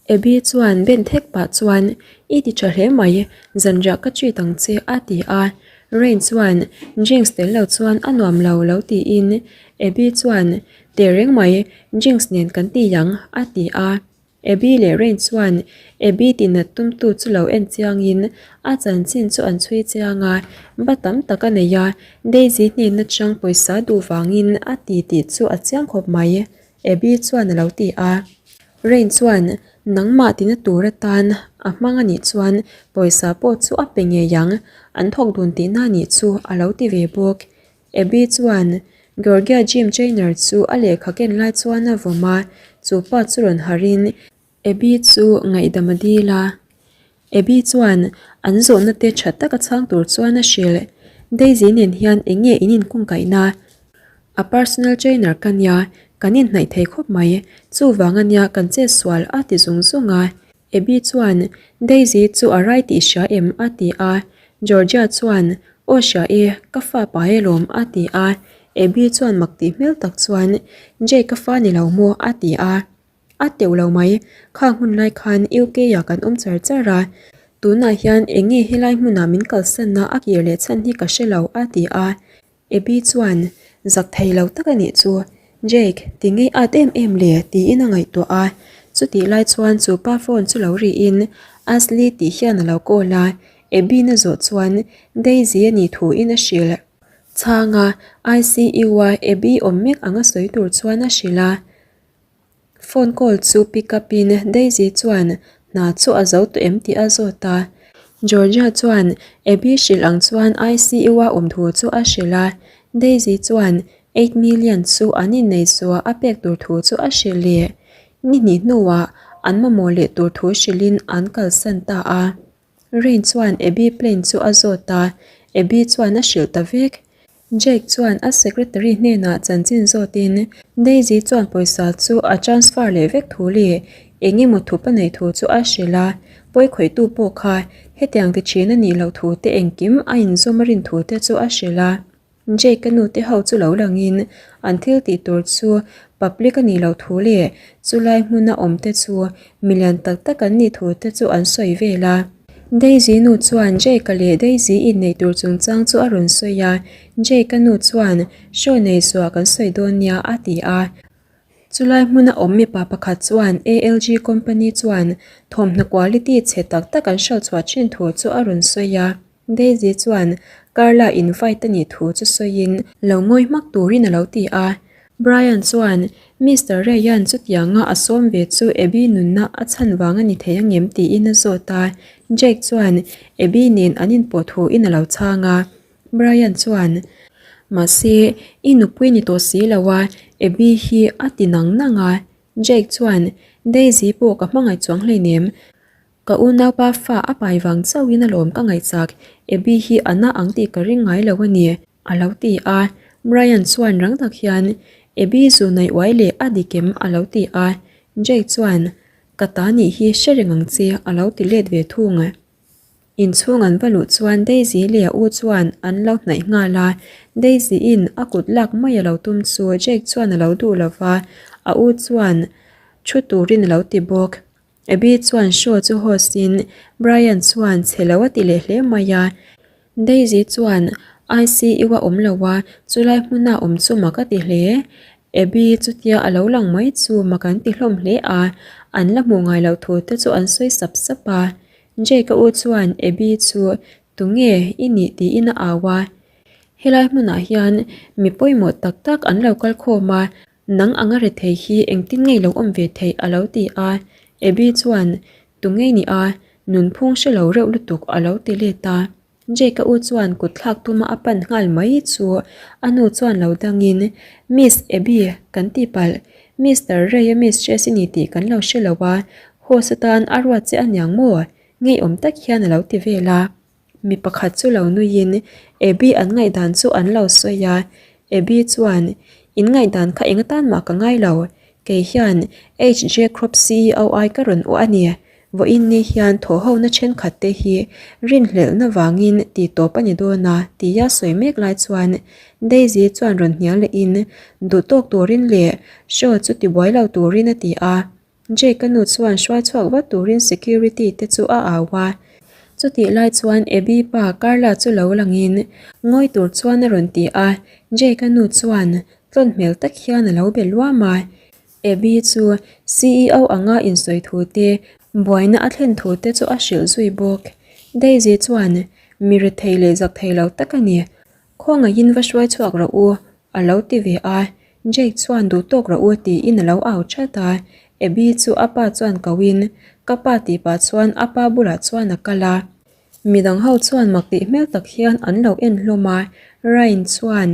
Abby chuan ben thek pah chuan, I ti tha hle mai, zanriah ka treat ang che, a ti a. Rain chuan, Drinks tel lo chuan a nuam lo lo tiin Abby chuan, Tehreng mai, drinks nen kan ti ang, a ti a. Abby leh Rain chuan Abby tinat tumtu chu lo en chiangin a chanchin chu an chhui chiang a, ba tam tak a nei a, Daisy hnena chang pawisa duh vangin a ti tih chu a chiang khawp mai, Abby chuan a lo ti a. Rain chuan nangmah tina tur atan a hmang a nih chuan pawisa pawh chu a pe ngei ang, an thawk dun tihna a nih chu a lo ti ve bawk. Abby chuan Georgia gym trainer chu a lehkha ken lai chuan a vawm a, chu pa chu rawn harhin Abby chu ngaihdam a dil a. Abby chuan an zawhna te tha taka chhang tur chuan a hrilh. Daisy nen hian eng nge in inkungkaihna? A personal trainer ka nia, kan inhnaih thei khawp mai, chuvang ania kan chetsual a ti zung zung a. Abby chuan, Daisy chu a rai tih hria em? a ti a. Georgia chuan, Aw hria e, ka fa pai alawm a ti a. Abby chuan mak tih hmel tak chuan, Jake ka fa ni lo maw? a ti a. A teuh lo mai, khang hun lai khan UK ah kan awm char char a. Tunah hian eng nge helai hmunah min kalsanna a kir leh chhan hi ka hre lo a ti a. Abby chuan, Zak thei lo tak a nih chu. Jake, ti ngei at em em le? tiin a ngaihtuah a. Chutih lai chuan chu pa phone chu lo rihin Ashley tih hian a lo call a. Abby na zawh chuan Daisy a nih thuin a hrilh. Chhang a, ICU-a Abby awm mek anga sawi tur chuan a hrilh a. Phone call chu pick up in Daisy chuan hna chu a zo tawh em tih a zawt a. Georgia chuan Abby hrilh ang chuan ICU a awm thu chu a hrilh a. Daisy chuan 8 million chu an innei zuah a pek tur thu chu a hrilh leh. Ni hnih hnuah an mamawh leh tur thu hrilhin an kalsan ta a. Rain chuan Abby plane chu a zawt a, Abby chuan a hrilh ta vek. Jake chuan a secretary hnenah chanchin zawtin Daisy chuan pawisa chu a transfer leh vek thu leh eng emaw thup a neih thu chu a hrilh a, pawikhawihtu pawh kha hetiang ti thin a nih loh thu te engkim a inzawm a rin thu te chu a hrilh a. Jake ka nu te ho chu lo langin an thil tih tur chu public a nih loh thu leh chulai hmuna awm te chu milian tak tak an nih thu te chu an sawi vel a. Daisy nu chuan Jake-a leh Daisy inneih tur chungchang chu a rawn sawi a, Jake-a nu chuan show nei zuah kan sawi dawn nia a ti a. Chulai hmuna awm mipa pakhat chuan ALG company chuan thawmhnaw quality chhe tak tak an hralh chhuah thin thu chu a rawn sawi a. Daisy chuan Carla invite a nih thu chu sawiin lo ngawi hmak turin a lo ti a. Brian chuan Mister Ray-a'n chutianga a sawm ve chu Abby nunna a chhan vang a ni thei angem tiin a zawt a. Jake chuan Abby nen an inpawh thuin a lo chhang a. Brian chuan Mahse, i nupui ni tawh si lo a, Abby hi a ti nang nang a. Jake chuan Daisy pawh ka hmangaih chuang hleinem. Ka unaupa fa a pai vang chauhin alawm ka ngaihchak, Abby hi a na ang tih ka ring ngai lo a ni, a lo ti a. Brian chuan rang tak hian, Abby zu naih uai leh a dik em? a lo ti a. Jake chuan, Ka ta nih hi hre reng ang che, a lo ti let ve thung. Inchhung an va luh chuan Daisy leh a u chuan an lo hnaih nghal a. Daisy-in a kut lak mai a lo tum chu Jake chuan a lo duh lo va, a u chuan thu turin a lo ti bawk. Abby chuan show chu host in Brian chuan chhe lo a ti leh hle mai a. Daisy chuan ICU a awm lo a, chulai hmuna awm chu mak a ti hle. Abby chutia a lo lang mai chu mak an ti hlawm hle a, an la hmuh ngai loh thu te chu an sawi sap sap a. Jake-a u chuan Abby chu tunge i nih tiin a au a. Helai hmunah hian mi pawimawh tak tak an lo kal khawm a, Nang anga rethei hi engtin ngei lo awm ve theih a lo ti a. Abby chuan, Tu ngei ni a? Nunphung hre lo reuh lutuk a lo ti let a. Jake-a u chuan kut thlak tuma a pan nghal mai chu a nu chuan lo dangin, Miss Abby, kan ti palh. Mister Ray-a mistress i ni tih kan lo hre lo a, host atan a ruat che aniang maw? Ngeiawm tak hian a lo ti vel a. Mi pakhat chu lo nuiin Abby an ngaihdan chu an lo sawi a, Abby chuan, In ngaihdan kha eng atan mah ka ngai lo, kei hian HJ Crop CEO ai ka rawn uah a ni. Vawiin ni hian thawhhona thenkhat te hi rinhlelhna vangin ti tawp a ni dawn a, tia sawi mek lai chuan Daisy chuan rawn hnial lehin duhtawk turin leh show chu tibuai lo turin a ti a. Jake-a nu chuan hruai chhuak vat turin security te chu a au a. Chutih lai chuan Abby pa Carla chu lo langin ngawi tur chuan a rawn ti a, Jake-a nu chuan tlawn hmel tak hian a lo be luam a. Abby chu CEO anga insawi thu te, buaina a thlen thu te chu a hrilh zui bawk. Daisy chuan mi rethei leh zak thei lo tak a ni. Khawngaihin va hruai chhuak rawh u, a lo ti ve a. Jake chuan duh tawk rawh u tiin a lo au that a. Abby chu a pa chuan koin, Ka pa tih pah chuan a pa bulah chuan a kal a. Midang ho chuan mak tih hmel tak hian an lo en hlawm a. Ryan chuan,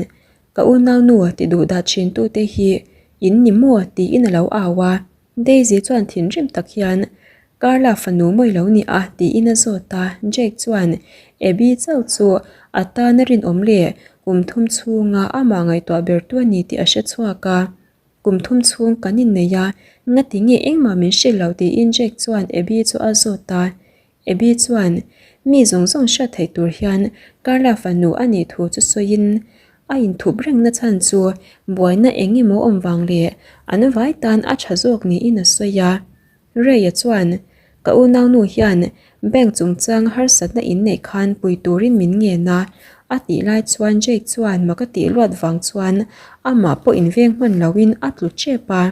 Ka unaunu ti duh dah thin tute hi in ni maw? tiin a lo au a. Daisy chuan thinrim tak hian, Carla fanu mawi lo ni a? tiin a zawt a, Jake chuan Abby chauh chu a tan a rinawm leh kum thum chhunga amah ngaihtuah bertu a ni tih a hre chhuak a. Kum thum chhung kan innei a, ngati nge engmah min hrilh lo tiin Jake chuan Abby chu a zawt a. Abby chuan mi zawng zawng hriat theih tur hian Carla fanu a nih thu chu sawiin a inthup reng na chhan chu buaina eng emaw awm vang leh an vai tan a tha zawk niin a sawi a. Ray-a chuan ka unaunu hian bank chungchang harsatna inneih khan pui turin min ngen a, a tih lai chuan Jake chuan mak a tih luat vang chuan amah pawh inveng hman loin a tlu tep a.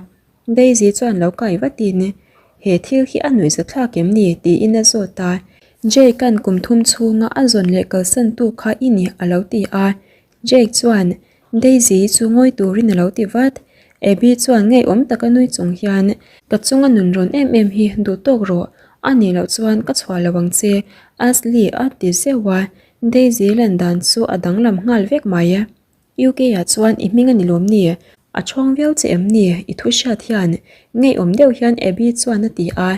Daisy chuan lo kai vatin, He thil hi a nuihza thlak em ni? tiin a zawt a. Jake-a'n kum thum chhunga a zawn leh kalsantu kha i ni a lo ti a. Jake chuan Daisy chu ngawi turin a lo ti vat. Abby chuan ngeiawm taka nui chung hian, Ka chunga nun rawn em em hi duh tawk rawh, a nih loh chuan ka chhuah lo ang che, Ashley a ti zeuh a. Daisy lan dan chu a danglam nghal vek mai. UK ah chuan i hming a ni lawm ni? A chhawng viau che em ni? I thu hriat hian ngeiawm deuh hian Abby chuan a ti a,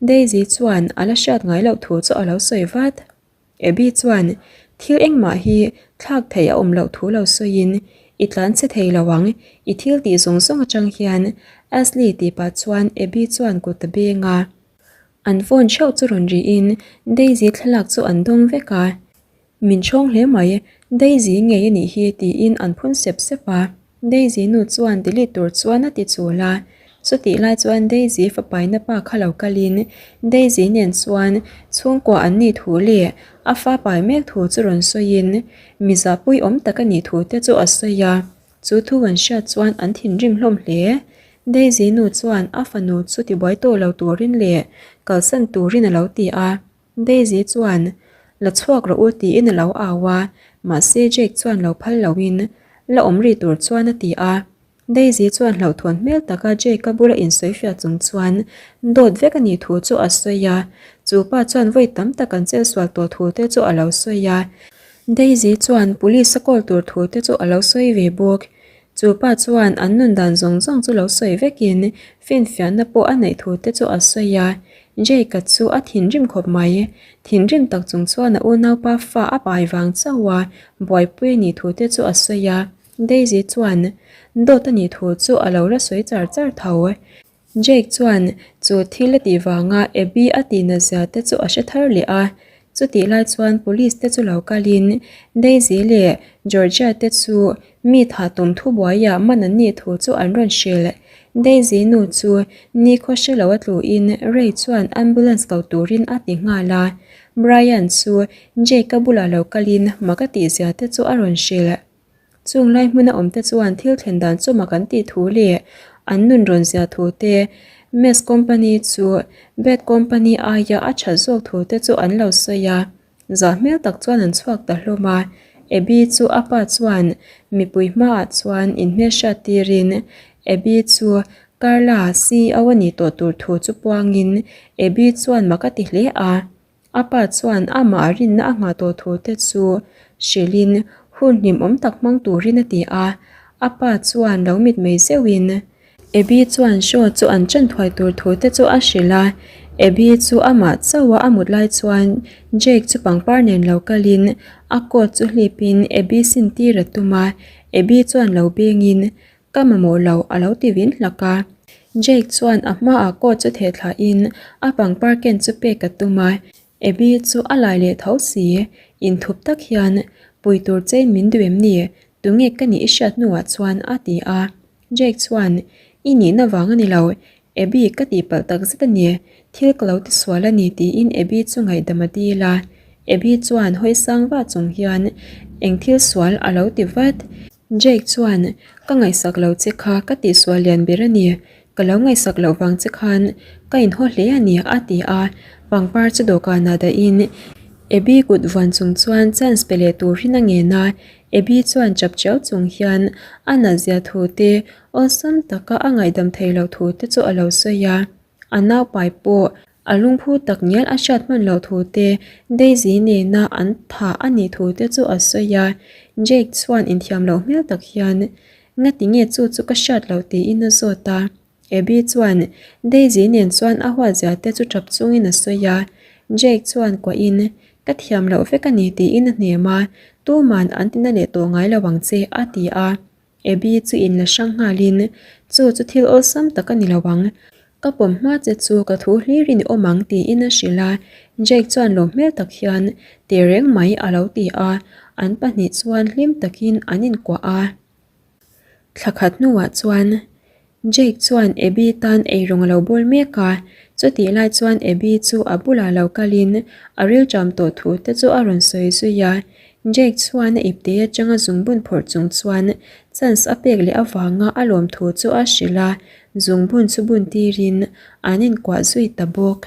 Daisy chuan a la hriat ngai loh thu chu a lo sawi vat. Abby chuan thil engmah hi thlak theih a awm loh thu lo sawiin i tlan che thei lo ang, i thil tih zawng zawng atang hian Ashley tih pah chuan Abby chuan kut a beng a. An phone theuh chu rawn rihin Daisy thlalak chu an dawng vek a. Min chhawng hle mai, Daisy ngei a nih hi tiin an phun sep sep a. Daisy nu chuan delete tur chuan a ti chul a. Chutih lai chuan Daisy fapaina pa kha lo kalin Daisy nen chuan chhungkua an nih thu leh a fa pai mek thu chu rawn sawiin mi zahpui awm tak a nih thu te chu a sawi a. Chu thu an hriat chuan an thinrim hlawm hle. Daisy nu chuan a fanu chu tibuai tawh lo turin leh kalsan turin a lo ti a. Daisy chuan, La chhuak rawh u tiin a lo au a, mahse Jake chuan lo phal loin la awm ri tur chuan a ti a. Daisy chuan hlauhthawn hmel taka Jake-a bula insawifiah chung chuan dawt vek a nih thu chu a sawi a, chu pa chuan vawi tam tak an chelsual tawh thu te chu a lo sawi a. Daisy chuan police a call tur thu te chu a lo sawi ve bawk. Chu pa chuan an nun dan zawng zawng chu lo sawi vekin finfiahna pawh a neih thu te chu a sawi a. Jake-a chu a thinrim khawp mai. Thinrim tak chung chuan a unaupa fa a pai vang chauh a, buaipui a nih thu te chu a sawi a. Daisy chuan dawt a nih thu chu a lo la sawi char char tho. Jake chuan chu thil a tih vanga Abby a tih nazia te chu a hre thar leh a, chutih lai chuan police te chu lo kalin Daisy leh Georgia te chu mi thah tum thubuaiah man an nih thu chu an rawn hrilh. Daisy nu chu nikhaw hre lo a tluin Ray chuan ambulance ko turin a ti nghal a, Brian chu Jake-a bulah lo kalin mak a tihzia te chu a rawn hrilh. Chung lai hmuna awmte chuan thil thlen dan chu mak an tih thu leh an nun rawn zia thu te, Mess Company chu Bad Company aia a that zawk thu te chu an lo sawi a. Zah hmel tak chuan an chhuak ta hlawm a. Abby chu a pa chuan mipui hmaah chuan inhmelhriat tirin Abby chu Carla CEO a nih tawh tur thu chu puangin Abby chuan mak a ti hle a. A pa chuan amah rinna a nghah tawh thu te chu hrilhin hun hlimawm tak hmang turin a ti a. A pa chuan lo mitmei zeuhin Abby chuan show chu an ṭan thuai tur thu te chu a hrilh a. Abby chu amah chauha a mut lai chuan Jake chu pangpar nen lo kalin a coat chu hlipin Abby sin tir a tum a. Abby chuan lo bengin Ka mamawh lo a lo ti vin hlak a. Jake chuan a hmaah coat chu theh thlahin a pangpar ken chu pek a tum a. Abby chu a lai leh tho si. Inthup tak hian pui tur chein min duh em ni? Tunge ka nih i hriat hnuah chuan a ti a. Jake chuan, I nihna vang a ni lo. Abby ka tihpalh tak zet a ni. Thil ka lo tisual a ni tiin Abby chu ngaihdam a dil a. Abby chuan hawi sang vah chung hian eng thil sual a lo ti vat. Jake chuan, Ka ngaihsak lo che kha ka tihsual lian ber a ni. Ka lo ngaihsak loh vang che khan ka inhaw hle a ni, a ti a. Pangpar chu dawhkanah dahin Abby kut vuan chung chuan chance pe leh turin a ngen a. Abby chuan chap chiau chung hian a natzia thu te, awlsam taka a ngaihdam theih loh thu te chu a lo sawi a. A naupai pawh A lungphu tak ngial a hriat hman loh thu te, Daisy nena an thah a nih thu te chu a sawi a. Jake chuan inthiam loh hmel tak hian, Ngati nge chu chu ka hriat loh tiin a zawt a. Abby chuan Daisy nen chuan a huatzia te chu tap chungin a sawi a. Jake chuan kuahin, Ka thiam loh vek a ni tiin a hnem a, Tuman an tina leh tawh ngai lo ang che a ti a. Abby chu in la hrang nghalin, Chu chu thil awlsam tak a ni lo ang. Ka pawm hma che chu ka thu hlirin i awm ang tiin a hrilh a. Jake chuan lawm hmel tak hian, Teh reng mai a lo ti a. An pahnih chuan hlim takin an inkuah a. Thla khat hnuah chuan Jake chuan Abby tan eirawng a lo bawl mek a, chutih lai chuan Abby chu a bulah lo kalin a rilṭam tawh thu te chu a rawn sawi zui a. Jake chuan a ipte atanga zungbun phawrh chung chuan chance a pek leh avanga a lawm thu chu a hrilh a, zungbun chu bun tirin an inkuah zui ta bawk.